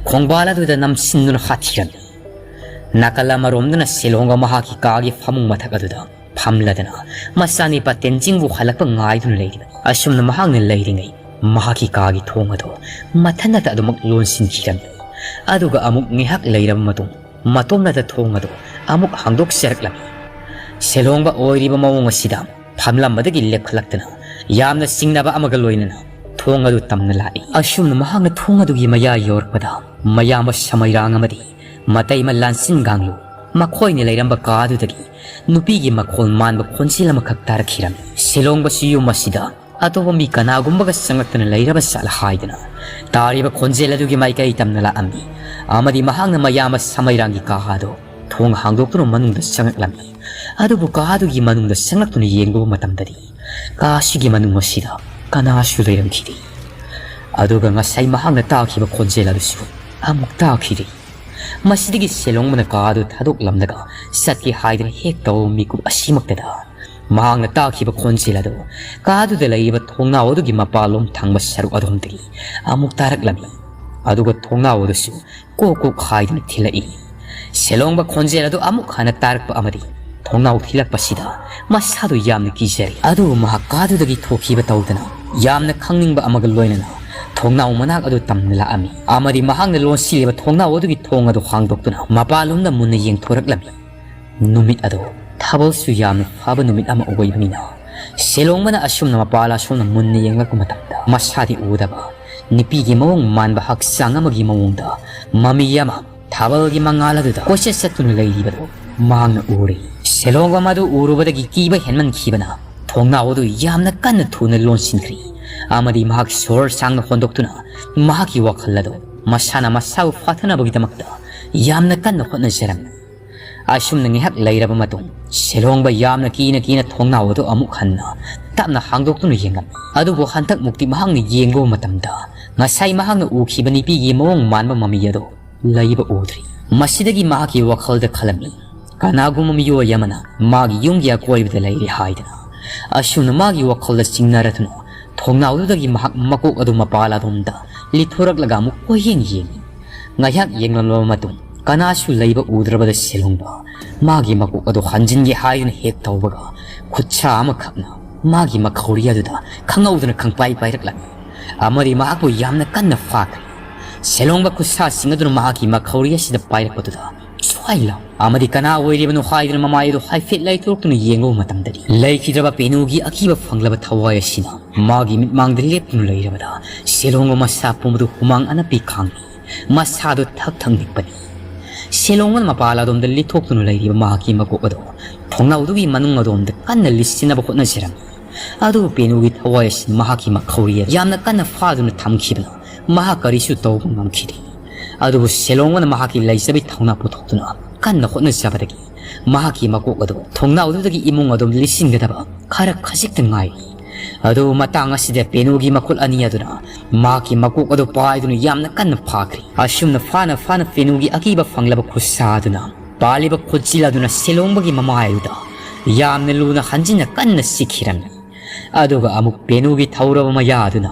ꯈꯣꯡꯕꯥꯜ ꯑꯗꯨꯗ ꯅꯝꯁꯤꯟꯗꯨꯅ ꯍꯥꯠꯈꯤꯔꯝꯃꯤ꯫ ꯅꯥꯀꯜ ꯑꯃꯔꯣꯝꯗꯅ ꯁꯦꯂꯣꯡꯒ ꯃꯍꯥꯛꯀꯤ ꯀꯥꯒꯤ ꯐꯃꯨꯡ ꯃꯊꯛ ꯑꯗꯨꯗ ꯐꯝꯂꯗꯅ ꯃꯆꯥꯅꯤꯄꯥ ꯇꯦꯟꯖꯤꯡꯕꯨ ꯍꯜꯂꯛꯄ ꯉꯥꯏꯗꯨꯅ ꯂꯩꯔꯤꯕꯅꯤ꯫ ꯑꯁꯨꯝꯅ ꯃꯍꯥꯛꯅ ꯂꯩꯔꯤꯉꯩ ꯃꯍꯥꯛꯀꯤ ꯀꯥꯒꯤ ꯊꯣꯡ ꯑꯗꯨ ꯃꯊꯟꯇ ꯑꯗꯨꯃꯛ ꯂꯣꯟꯁꯤꯟꯈꯤꯔꯝꯃꯤ꯫ ꯑꯗꯨꯒ ꯑꯃꯨꯛ ꯉꯥꯏꯍꯥꯛ ꯂꯩꯔꯕ ꯃꯇꯨꯡ ꯃꯇꯣꯝꯅꯗ ꯊꯣꯡ ꯑꯗꯨ ꯑꯃꯨꯛ ꯍꯥꯡꯗꯣꯛꯆꯔꯛꯂꯝꯃꯤ꯫ ꯁꯦꯂꯣꯡꯕ ꯑꯣꯏꯔꯤꯕ ꯃꯑꯣꯡ ꯑꯁꯤꯗ ꯐꯝꯂꯝꯕꯗꯒꯤ ꯂꯦꯞꯈꯠꯂꯛꯇꯨꯅ ꯌꯥꯝꯅ ꯆꯤꯡꯅꯕ ꯑꯃꯒ ꯂꯣꯏꯅꯅ ꯊꯣꯡ ꯑꯗꯨ ꯇꯝꯅ ꯂꯥꯛꯏ꯫ ꯑꯁꯨꯝꯅ ꯃꯍꯥꯛꯅ ꯊꯣꯡ ꯑꯗꯨꯒꯤ ꯃꯌꯥ ꯌꯧꯔꯛꯄꯗ ꯃꯌꯥꯝꯕ ꯁꯃꯩꯔꯥꯡ ꯑꯃꯗꯤ ꯃꯇꯩꯃ ꯂꯥꯟꯁꯤꯟ ꯒꯥꯡꯂꯨ ꯃꯈꯣꯏꯅ ꯂꯩꯔꯝꯕ ꯀꯥ ꯑꯗꯨꯗꯒꯤ ꯅꯨꯄꯤꯒꯤ ꯃꯈꯣꯜ ꯃꯥꯟꯕ ꯈꯣꯟꯖꯦꯜ ꯑꯃꯈꯛ ꯇꯥꯔꯛꯈꯤꯔꯝꯃꯤ꯫ ꯁꯤꯂꯣꯡꯕꯁꯨ ꯌꯨꯝ ꯑꯁꯤꯗ ꯑꯇꯣꯞꯄ ꯃꯤ ꯀꯅꯥꯒꯨꯝꯕꯒ ꯆꯪꯂꯛꯇꯨꯅ ꯂꯩꯔꯕ ꯖꯥꯠꯂ ꯍꯥꯏꯗꯨꯅ ꯇꯥꯔꯤꯕ ꯈꯣꯟꯖꯦꯜ ꯑꯗꯨꯒꯤ ꯃꯥꯏꯀꯩ ꯇꯝꯅ ꯂꯥꯛꯑꯝꯃꯤ ꯑꯃꯗꯤ ꯃꯍꯥꯛꯅ ꯃꯌꯥꯝꯕ ꯁꯃꯩꯔꯥꯡꯒꯤ ꯀꯥ ꯑꯗꯨ ꯊꯣꯡ ꯍꯥꯡꯗꯣꯛꯇꯨꯅ ꯃꯅꯨꯡꯗ ꯆꯪꯂꯛꯂꯝꯃꯤ꯫ ꯑꯗꯨꯕꯨ ꯀꯥ ꯑꯗꯨꯒꯤ ꯃꯅꯨꯡꯗ ꯆꯪꯂꯛꯇꯨꯅ ꯌꯦꯡꯂꯨꯕ ꯃꯇꯝꯗꯗꯤ ꯀꯥ ꯑꯁꯤꯒꯤ ꯃꯅꯨꯡ ꯑꯁꯤꯗ ꯀꯅꯥꯁꯨ ꯂꯩꯔꯝꯈꯤꯗꯦ꯫ ꯑꯗꯨꯒ ꯉꯁꯥꯏ ꯃꯍꯥꯛꯅ ꯇꯥꯈꯤꯕ ꯈꯣꯟꯖꯦꯜ ꯑꯗꯨꯁꯨ ꯑꯃꯨꯛ ꯇꯥꯈꯤꯗꯦ꯫ ꯃꯁꯤꯗꯒꯤ ꯁꯦꯂꯣꯡꯕꯅ ꯀꯥ ꯑꯗꯨ ꯊꯥꯗꯣꯛꯂꯝꯂꯒ ꯆꯠꯀꯦ ꯍꯥꯏꯗꯨꯅ ꯍꯦꯛ ꯇꯧꯕ ꯃꯤꯀꯨꯞ ꯑꯁꯤꯃꯛꯇꯗ ꯃꯍꯥꯛꯅ ꯇꯥꯈꯤꯕ ꯈꯣꯟꯖꯦꯜ ꯑꯗꯨ ꯀꯥ ꯑꯗꯨꯗ ꯂꯩꯔꯤꯕ ꯊꯣꯡꯅꯥꯎ ꯑꯗꯨꯒꯤ ꯃꯄꯥꯟꯂꯣꯝ ꯊꯪꯕ ꯁꯔꯨꯛ ꯑꯗꯣꯝꯗꯒꯤ ꯑꯃꯨꯛ ꯇꯥꯔꯛꯂꯝꯃꯤ꯫ ꯑꯗꯨꯒ ꯊꯣꯡꯅꯥꯎ ꯑꯗꯨꯁꯨ ꯀꯣꯛ ꯀꯣꯛ ꯍꯥꯏꯗꯨꯅ ꯊꯤꯜꯂꯛꯏ꯫ ꯁꯦꯂꯣꯡꯕ ꯈꯣꯟꯖꯦꯜ ꯑꯗꯨ ꯑꯃꯨꯛ ꯍꯟꯅ ꯇꯥꯔꯛꯄ ꯑꯃꯗꯤ ꯊꯣꯡꯅꯥꯎ ꯊꯤꯜꯂꯛꯄꯁꯤꯗ ꯃꯁꯥꯗꯨ ꯌꯥꯝꯅ ꯀꯤꯖꯔꯦ꯫ ꯑꯗꯨꯕꯨ ꯃꯍꯥꯛ ꯀꯥꯗꯨꯗꯒꯤ ꯊꯣꯛꯈꯤꯕ ꯇꯧꯗꯅ ꯌꯥꯝꯅ ꯈꯪꯅꯤꯡꯕ ꯑꯃꯒ ꯂꯣꯏꯅꯅ ꯊꯣꯡꯅꯥꯎ ꯃꯅꯥꯛ ꯑꯗꯨ ꯇꯝꯅ ꯂꯥꯛꯑꯝꯃꯤ ꯑꯃꯗꯤ ꯃꯍꯥꯛꯅ ꯂꯣꯟꯁꯤꯜꯂꯤꯕ ꯊꯣꯡꯅꯥꯎ ꯑꯗꯨꯒꯤ ꯊꯣꯡ ꯑꯗꯨ ꯍꯥꯡꯗꯣꯛꯇꯨꯅ ꯃꯄꯥꯟꯂꯣꯝꯗ ꯃꯨꯟꯅ ꯌꯦꯡꯊꯣꯔꯛꯂꯝꯃꯤ꯫ ꯅꯨꯃꯤꯠ ꯑꯗꯨ ꯊꯥꯕꯜꯁꯨ ꯌꯥꯝꯅ ꯐꯕ ꯅꯨꯃꯤꯠ ꯑꯃ ꯑꯣꯏꯕꯅꯤꯅ ꯁꯦꯂꯣꯡꯕꯅ ꯑꯁꯨꯝꯅ ꯃꯄꯥꯟ ꯑꯁꯣꯝꯅ ꯃꯨꯟꯅ ꯌꯦꯡꯂꯛꯄ ꯃꯇꯝꯗ ꯃꯁꯥꯗꯤ ꯎꯗꯕ ꯅꯨꯄꯤꯒꯤ ꯃꯑꯣꯡ ꯃꯥꯟꯕ ꯍꯛꯆꯥꯡ ꯑꯃꯒꯤ ꯃꯑꯣꯡꯗ ꯃꯃꯤ ꯑꯃ ꯊꯥꯕꯜꯒꯤ ꯃꯉꯥꯜ ꯑꯗꯨꯗ ꯀꯣꯏꯆꯠ ꯆꯠꯇꯨꯅ ꯂꯩꯔꯤꯕꯗꯨ ꯃꯍꯥꯛꯅ ꯎꯔꯦ꯫ ꯁꯦꯂꯣꯡꯕ ꯃꯗꯨ ꯎꯔꯨꯕꯗꯒꯤ ꯀꯤꯕ ꯍꯦꯟꯃꯟꯈꯤꯕꯅ ꯊꯣꯡꯅꯥꯎ ꯑꯗꯨ ꯌꯥꯝꯅ ꯀꯟꯅ ꯊꯨꯅ ꯂꯣꯟꯁꯤꯟꯈ꯭ꯔꯦ ꯑꯃꯗꯤ ꯃꯍꯥꯛ ꯁꯣꯔ ꯁꯥꯡꯅ ꯍꯣꯟꯗꯣꯛꯇꯨꯅ ꯃꯍꯥꯛꯀꯤ ꯋꯥꯈꯜ ꯑꯗꯨ ꯃꯁꯥꯅ ꯃꯁꯥꯕꯨ ꯐꯥꯊꯅꯕꯒꯤꯗꯃꯛꯇ ꯌꯥꯝꯅ ꯀꯟꯅ ꯍꯣꯠꯅꯖꯔꯝꯃꯤ꯫ ꯑꯁꯨꯝꯅ ꯉꯥꯏꯍꯥꯛ ꯂꯩꯔꯕ ꯃꯇꯨꯡ, ꯁꯦꯂꯣꯡꯕ ꯌꯥꯝꯅ ꯀꯤꯅ ꯀꯤꯅ ꯊꯣꯡꯅꯥꯎ ꯑꯗꯨ ꯑꯃꯨꯛ ꯍꯟꯅ ꯇꯞꯅ ꯍꯥꯡꯗꯣꯛꯇꯨꯅ ꯌꯦꯡꯂꯝꯃꯤ꯫ ꯑꯗꯨꯕꯨ ꯍꯟꯗꯛ ꯃꯨꯛꯇꯤ ꯃꯍꯥꯛꯅ ꯌꯦꯡꯂꯨꯕ ꯃꯇꯝꯗ, ꯉꯁꯥꯏ ꯃꯍꯥꯛꯅ ꯎꯈꯤꯕ ꯅꯨꯄꯤꯒꯤ ꯃꯑꯣꯡ ꯃꯥꯟꯕ ꯃꯃꯤ ꯑꯗꯨ ꯂꯩꯕ ꯎꯗ꯭ꯔꯤ꯫ ꯃꯁꯤꯗꯒꯤ ꯃꯍꯥꯛꯀꯤ ꯋꯥꯈꯜꯗ ꯈꯜꯂꯝꯃꯤ, "ꯀꯅꯥꯒꯨꯝꯕ ꯃꯤꯑꯣꯏ ꯑꯃꯅ ꯃꯥꯒꯤ ꯌꯨꯝꯒꯤ ꯑꯀꯣꯏꯕꯗ ꯂꯩꯔꯦ" ꯍꯥꯏꯗꯅ꯫ ꯑꯁꯨꯝꯅ ꯃꯥꯒꯤ ꯋꯥꯈꯜꯗ ꯆꯤꯡꯅꯔꯗꯨꯅ, ꯊꯣꯡꯅꯥꯎꯗꯨꯗꯒꯤ ꯃꯍꯥꯛ ꯃꯀꯣꯛ ꯑꯗꯨ ꯃꯄꯥꯟ ꯑꯗꯣꯝꯗ ꯂꯤꯊꯣꯔꯛꯂꯒ ꯑꯃꯨꯛ ꯀꯣꯏꯌꯦꯡ ꯌꯦꯡꯉꯤ꯫ ꯉꯥꯏꯍꯥꯛ ꯌꯦꯡꯂꯝꯂꯕ ꯃꯇꯨꯡ, ꯀꯅꯥꯁꯨ ꯂꯩꯕ ꯎꯗ꯭ꯔꯕꯗ ꯁꯦꯂꯣꯡꯕ ꯃꯥꯒꯤ ꯃꯀꯣꯛ ꯑꯗꯨ ꯍꯟꯖꯤꯟꯒꯦ ꯍꯥꯏꯗꯨꯅ ꯍꯦꯛ ꯇꯧꯕꯒ, ꯈꯨꯠꯁꯥ ꯑꯃꯈꯛꯅ ꯃꯥꯒꯤ ꯃꯈꯧꯔꯤ ꯑꯗꯨꯗ ꯈꯪꯍꯧꯗꯅ ꯈꯪꯄꯥꯏ ꯄꯥꯏꯔꯛꯂꯝꯃꯤ ꯑꯃꯗꯤ ꯃꯍꯥꯛꯄꯨ ꯌꯥꯝꯅ ꯀꯟꯅ ꯐꯥꯈ꯭ꯔꯦ꯫ ꯁꯦꯂꯣꯡꯕ ꯈꯨꯠꯁꯥꯁꯤꯡ ꯑꯗꯨꯅ ꯃꯍꯥꯛꯀꯤ ꯃꯈꯧꯔꯤ ꯑꯁꯤꯗ ꯄꯥꯏꯔꯛꯄꯗꯨꯗ, "ꯁ꯭ꯋꯥꯏ ꯂꯥꯎ" ꯑꯃꯗꯤ "ꯀꯅꯥ ꯑꯣꯏꯔꯤꯕꯅꯣ?" ꯍꯥꯏꯗꯨꯅ ꯃꯃꯥꯏ ꯑꯗꯨ ꯍꯥꯏꯐꯦꯠ ꯂꯩꯊꯣꯛꯇꯨꯅ ꯌꯦꯡꯂꯨꯕ ꯃꯇꯝꯗꯗꯤ, ꯂꯩꯈꯤꯗ꯭ꯔꯕ ꯄꯦꯅꯨꯒꯤ ꯑꯀꯤꯕ ꯐꯪꯂꯕ ꯊꯋꯥꯏ ꯑꯁꯤꯅ ꯃꯥꯒꯤ ꯃꯤꯠꯃꯥꯡꯗ ꯂꯦꯞꯇꯨꯅ ꯂꯩꯔꯕꯗ, ꯁꯦꯂꯣꯡꯕ ꯃꯁꯥ ꯄꯨꯝꯕꯗꯨ ꯍꯨꯃꯥꯡ ꯑꯅꯞꯄꯤ ꯈꯥꯡꯏ꯫ ꯃꯁꯥꯗꯨ ꯊꯛ ꯊꯛ ꯅꯤꯛꯄꯅꯤ꯫ ꯁꯦꯂꯣꯡꯕꯅ ꯃꯄꯥꯟ ꯑꯗꯣꯝꯗ ꯂꯤꯊꯣꯛꯇꯨꯅ ꯂꯩꯔꯤꯕ ꯃꯍꯥꯛꯀꯤ ꯃꯀꯣꯛ ꯑꯗꯨ ꯊꯣꯡꯅꯥꯎꯗꯨꯒꯤ ꯃꯅꯨꯡ ꯑꯗꯣꯝꯗ ꯀꯟꯅ ꯂꯤꯠꯁꯤꯟꯅꯕ ꯍꯣꯠꯅꯖꯔꯝꯃꯤ꯫ ꯑꯗꯨꯕꯨ ꯄꯦꯅꯨꯒꯤ ꯊꯋꯥꯏ ꯑꯁꯤꯅ ꯃꯍꯥꯛꯀꯤ ꯃꯈꯧꯔꯤ ꯑꯗꯨ ꯌꯥꯝꯅ ꯀꯟꯅ ꯐꯥꯗꯨꯅ ꯊꯝꯈꯤꯕꯅ ꯃꯍꯥꯛ ꯀꯔꯤꯁꯨ ꯇꯧꯕ ꯉꯝꯈꯤꯗꯦ꯫ ꯑꯗꯨꯕꯨ ꯁꯦꯂꯣꯡꯕꯅ ꯃꯍꯥꯛꯀꯤ ꯂꯩꯖꯕꯤ ꯊꯧꯅꯥ ꯄꯨꯊꯣꯛꯇꯨꯅ ꯀꯟꯅ ꯍꯣꯠꯅꯖꯕꯗꯒꯤ ꯃꯍꯥꯛꯀꯤ ꯃꯀꯣꯛ ꯑꯗꯨ ꯊꯣꯡꯅꯥꯎꯗꯨꯗꯒꯤ ꯏꯃꯨꯡ ꯑꯗꯨꯝ ꯂꯤꯠꯁꯤꯟꯒꯗꯕ ꯈꯔ ꯈꯖꯤꯛꯇ ꯉꯥꯏꯔꯤ꯫ ꯑꯗꯨꯕꯨ ꯃꯇꯥꯡ ꯑꯁꯤꯗ ꯄꯦꯅꯨꯒꯤ ꯃꯈꯨꯠ ꯑꯅꯤ ꯑꯗꯨꯅ ꯃꯍꯥꯛꯀꯤ ꯃꯀꯣꯛ ꯑꯗꯨ ꯄꯥꯏꯗꯨꯅ ꯌꯥꯝꯅ ꯀꯟꯅ ꯐꯥꯈ꯭ꯔꯦ꯫ ꯑꯁꯨꯝꯅ ꯐꯥꯅ ꯐꯥꯅ ꯄꯦꯅꯨꯒꯤ ꯑꯀꯤꯕ ꯐꯪꯂꯕ ꯈꯨꯠꯁꯥ ꯑꯗꯨꯅ ꯄꯥꯜꯂꯤꯕ ꯈꯨꯠꯆꯤꯜ ꯑꯗꯨꯅ ꯁꯦꯂꯣꯡꯕꯒꯤ ꯃꯃꯥꯏ ꯑꯗꯨꯗ ꯌꯥꯝꯅ ꯂꯨꯅ ꯍꯟꯖꯤꯟꯅ ꯀꯟꯅ ꯆꯤꯛꯈꯤꯔꯝꯃꯤ꯫ ꯑꯗꯨꯒ ꯑꯃꯨꯛ ꯄꯦꯅꯨꯒꯤ ꯊꯧꯔꯕ ꯃꯌꯥ ꯑꯗꯨꯅ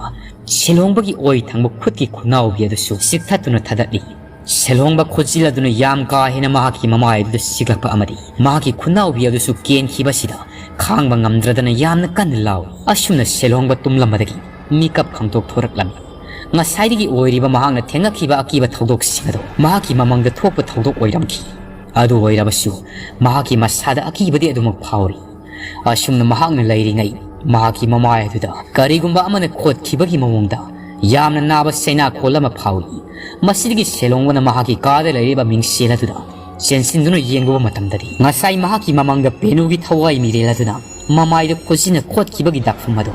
ꯁꯦꯂꯣꯡꯕꯒꯤ ꯑꯣꯏ ꯊꯪꯕ ꯈꯨꯠꯀꯤ ꯈꯨꯅꯥꯎꯕꯤ ꯑꯗꯨꯁꯨ ꯆꯤꯛꯊꯠꯇꯨꯅ ꯊꯥꯗꯠꯂꯤ꯫ ꯁꯦꯂꯣꯡꯕ ꯈꯨꯠꯆꯤꯜ ꯑꯗꯨꯅ ꯌꯥꯝ ꯀꯥ ꯍꯦꯟꯅ ꯃꯍꯥꯛꯀꯤ ꯃꯃꯥꯏ ꯑꯗꯨꯗ ꯆꯤꯛꯂꯛꯄ ꯑꯃꯗꯤ ꯃꯍꯥꯛꯀꯤ ꯈꯨꯅꯥꯎꯕꯤ ꯑꯗꯨꯁꯨ ꯀꯦꯟꯈꯤꯕꯁꯤꯗ ꯈꯥꯡꯕ ꯉꯝꯗ꯭ꯔꯗꯅ ꯌꯥꯝꯅ ꯀꯟꯅ ꯂꯥꯎꯏ꯫ ꯑꯁꯨꯝꯅ ꯁꯦꯂꯣꯡꯕ ꯇꯨꯝꯂꯝꯕꯗꯒꯤ ꯃꯤꯀꯞ ꯈꯪꯇꯣꯛ ꯊꯣꯔꯛꯂꯝꯃꯤ꯫ ꯉꯁꯥꯏꯗꯒꯤ ꯑꯣꯏꯔꯤꯕ ꯃꯍꯥꯛꯅ ꯊꯦꯡꯅꯈꯤꯕ ꯑꯀꯤꯕ ꯊꯧꯗꯣꯛꯁꯤꯡ ꯑꯗꯨ ꯃꯍꯥꯛꯀꯤ ꯃꯃꯥꯡꯗ ꯊꯣꯛꯄ ꯊꯧꯗꯣꯛ ꯑꯣꯏꯔꯝꯈꯤ꯫ ꯑꯗꯨ ꯑꯣꯏꯔꯕꯁꯨ ꯃꯍꯥꯛꯀꯤ ꯃꯁꯥꯗ ꯑꯀꯤꯕꯗꯤ ꯑꯗꯨꯃꯛ ꯐꯥꯎꯔꯤ꯫ ꯑꯁꯨꯝꯅ ꯃꯍꯥꯛꯅ ꯂꯩꯔꯤꯉꯩ ꯃꯍꯥꯛꯀꯤ ꯃꯃꯥꯏ ꯑꯗꯨꯗ ꯀꯔꯤꯒꯨꯝꯕ ꯑꯃꯅ ꯈꯣꯠꯈꯤꯕꯒꯤ ꯃꯑꯣꯡꯗ ꯌꯥꯝꯅ ꯅꯥꯕ ꯆꯩꯅꯥꯈꯣꯜ ꯑꯃ ꯐꯥꯎꯏ꯫ ꯃꯁꯤꯗꯒꯤ ꯁꯦꯂꯣꯡꯕꯅ ꯃꯍꯥꯛꯀꯤ ꯀꯥꯗ ꯂꯩꯔꯤꯕ ꯃꯤꯡꯁꯦꯜ ꯑꯗꯨꯗ ꯆꯦꯟꯁꯤꯟꯗꯨꯅ ꯌꯦꯡꯂꯨꯕ ꯃꯇꯝꯗꯗꯤ, ꯉꯁꯥꯏ ꯃꯍꯥꯛꯀꯤ ꯃꯃꯥꯡꯗ ꯄꯦꯅꯨꯒꯤ ꯊꯋꯥꯏ ꯃꯤꯔꯦꯜ ꯑꯗꯨꯅ ꯃꯃꯥꯏꯗ ꯈꯨꯖꯤꯟꯅ ꯈꯣꯠꯈꯤꯕꯒꯤ ꯗꯥꯛꯐꯝ ꯑꯗꯨ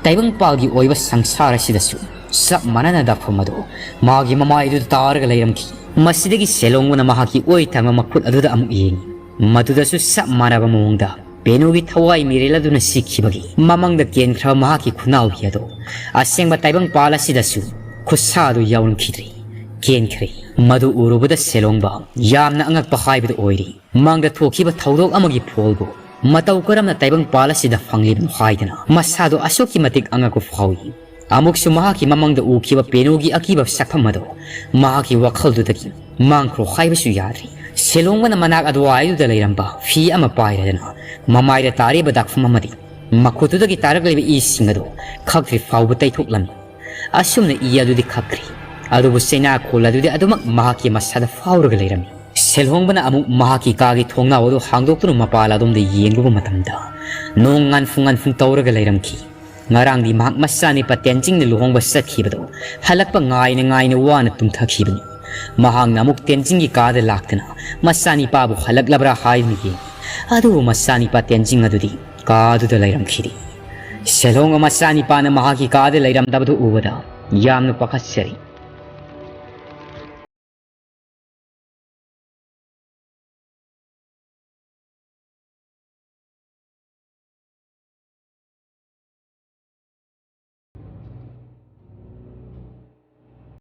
ꯇꯥꯏꯕꯪꯄꯥꯜꯒꯤ ꯑꯣꯏꯕ ꯁꯪꯁꯥꯔ ꯑꯁꯤꯗꯁꯨ ꯆꯞ ꯃꯥꯟꯅꯅ ꯗꯥꯛꯐꯝ ꯑꯗꯨ ꯃꯥꯒꯤ ꯃꯃꯥꯏꯗꯨꯗ ꯇꯥꯔꯒ ꯂꯩꯔꯝꯈꯤ꯫ ꯃꯁꯤꯗꯒꯤ ꯁꯦꯂꯣꯡꯕꯅ ꯃꯍꯥꯛꯀꯤ ꯑꯣꯏ ꯊꯪꯕ ꯃꯈꯨꯠ ꯑꯗꯨꯗ ꯑꯃꯨꯛ ꯌꯦꯡꯉꯤ꯫ ꯃꯗꯨꯗꯁꯨ ꯆꯞ ꯃꯥꯟꯅꯕ ꯃꯑꯣꯡꯗ ꯄꯦꯅꯨꯒꯤ ꯊꯋꯥꯏ ꯃꯤꯔꯦꯜ ꯑꯗꯨꯅ ꯁꯤꯈꯤꯕꯒꯤ ꯃꯃꯥꯡꯗ ꯀꯦꯟꯈ꯭ꯔꯕ ꯃꯍꯥꯛꯀꯤ ꯈꯨꯅꯥꯎ ꯍꯤ ꯑꯗꯨ ꯑꯁꯦꯡꯕ ꯇꯥꯏꯕꯪꯄꯥꯜ ꯑꯁꯤꯗꯁꯨ ꯈꯨꯠꯁꯥ ꯑꯗꯨ ꯌꯥꯎꯔꯝꯈꯤꯗ꯭ꯔꯤ꯫ ꯀꯦꯟꯈ꯭ꯔꯦ꯫ ꯃꯗꯨ ꯎꯔꯨꯕꯗ ꯁꯦꯂꯣꯡꯕ ꯌꯥꯝꯅ ꯑꯉꯛꯄ ꯍꯥꯏꯕꯗꯨ ꯑꯣꯏꯔꯤ꯫ ꯃꯥꯡꯗ ꯊꯣꯛꯈꯤꯕ ꯊꯧꯗꯣꯛ ꯑꯃꯒꯤ ꯐꯣꯜꯕꯨ ꯃꯇꯧ ꯀꯔꯝꯅ ꯇꯥꯏꯕꯪꯄꯥꯜ ꯑꯁꯤꯗ ꯐꯪꯂꯤꯕꯅꯣ ꯍꯥꯏꯗꯅ ꯃꯁꯥꯗꯨ ꯑꯁꯨꯛꯀꯤ ꯃꯇꯤꯛ ꯑꯉꯛꯄ ꯐꯥꯎꯏ꯫ ꯑꯃꯨꯛꯁꯨ ꯃꯍꯥꯛꯀꯤ ꯃꯃꯥꯡꯗ ꯎꯈꯤꯕ ꯄꯦꯅꯨꯒꯤ ꯑꯀꯤꯕ ꯁꯛꯐꯝ ꯑꯗꯨ ꯃꯍꯥꯛꯀꯤ ꯋꯥꯈꯜꯗꯨꯗꯒꯤ ꯃꯥꯡꯈ꯭ꯔꯣ ꯍꯥꯏꯕꯁꯨ ꯌꯥꯗ꯭ꯔꯤ꯫ ꯁꯦꯂꯣꯡꯕꯅ ꯃꯅꯥꯛ ꯑꯗꯨꯋꯥꯏꯗꯨꯗ ꯂꯩꯔꯝꯕ ꯐꯤ ꯑꯃ ꯄꯥꯏꯔꯗꯅ ꯃꯃꯥꯏꯗ ꯇꯥꯔꯤꯕ ꯗꯥꯛꯐꯝ ꯑꯃꯗꯤ ꯃꯈꯨꯠꯇꯨꯗꯒꯤ ꯇꯥꯔꯛꯂꯤꯕ ꯏꯁꯤꯡ ꯑꯗꯨ ꯈꯛꯇ꯭ꯔꯤ ꯐꯥꯎꯕ ꯇꯩꯊꯣꯛꯂꯝꯃꯤ꯫ ꯑꯁꯨꯝꯅ ꯏ ꯑꯗꯨꯗꯤ ꯈꯛꯈ꯭ꯔꯤ, ꯑꯗꯨꯕꯨ ꯆꯩꯅꯥꯈꯣꯜ ꯑꯗꯨꯗꯤ ꯑꯗꯨꯃꯛ ꯃꯍꯥꯛꯀꯤ ꯃꯁꯥꯗ ꯐꯥꯎꯔꯒ ꯂꯩꯔꯝꯃꯤ꯫ ꯁꯦꯜꯍꯣꯡꯕꯅ ꯑꯃꯨꯛ ꯃꯍꯥꯛꯀꯤ ꯀꯥꯒꯤ ꯊꯣꯡꯅꯥꯎ ꯑꯗꯨ ꯍꯥꯡꯗꯣꯛꯇꯨꯅ ꯃꯄꯥꯟ ꯑꯗꯣꯝꯗ ꯌꯦꯡꯂꯨꯕ ꯃꯇꯝꯗ, ꯅꯣꯡ ꯉꯥꯟꯐꯨꯡ ꯉꯥꯟꯐꯨꯡ ꯇꯧꯔꯒ ꯂꯩꯔꯝꯈꯤ꯫ ꯉꯔꯥꯡꯗꯤ ꯃꯍꯥꯛ ꯃꯆꯥꯅꯤꯄꯥ ꯇꯦꯟꯖꯤꯡꯅ ꯂꯨꯍꯣꯡꯕ ꯆꯠꯈꯤꯕꯗꯨ ꯍꯜꯂꯛꯄ ꯉꯥꯏꯅ ꯉꯥꯏꯅ ꯋꯥꯅ ꯇꯨꯝꯊꯈꯤꯕꯅꯤ꯫ ꯃꯍꯥꯛꯅ ꯑꯃꯨꯛ ꯇꯦꯟꯖꯤꯡꯒꯤ ꯀꯥꯗ ꯂꯥꯛꯇꯨꯅ ꯃꯆꯥꯅꯤꯄꯥꯕꯨ ꯍꯜꯂꯛꯂꯕ꯭ꯔꯥ ꯍꯥꯏꯗꯨꯅ ꯌꯦꯡꯉꯤ꯫ ꯑꯗꯨꯕꯨ ꯃꯆꯥꯅꯤꯄꯥ ꯇꯦꯟꯖꯤꯡ ꯑꯗꯨꯗꯤ ꯀꯥꯗꯨꯗ ꯂꯩꯔꯝꯈꯤꯗꯦ꯫ ꯁꯦꯜꯍꯣꯡꯕ ꯃꯆꯥꯅꯤꯄꯥꯅ ꯃꯍꯥꯛꯀꯤ ꯀꯥꯗ ꯂꯩꯔꯝꯗꯕꯗꯨ ꯎꯕꯗ ꯌꯥꯝꯅ ꯄꯥꯈꯠꯆꯔꯤ꯫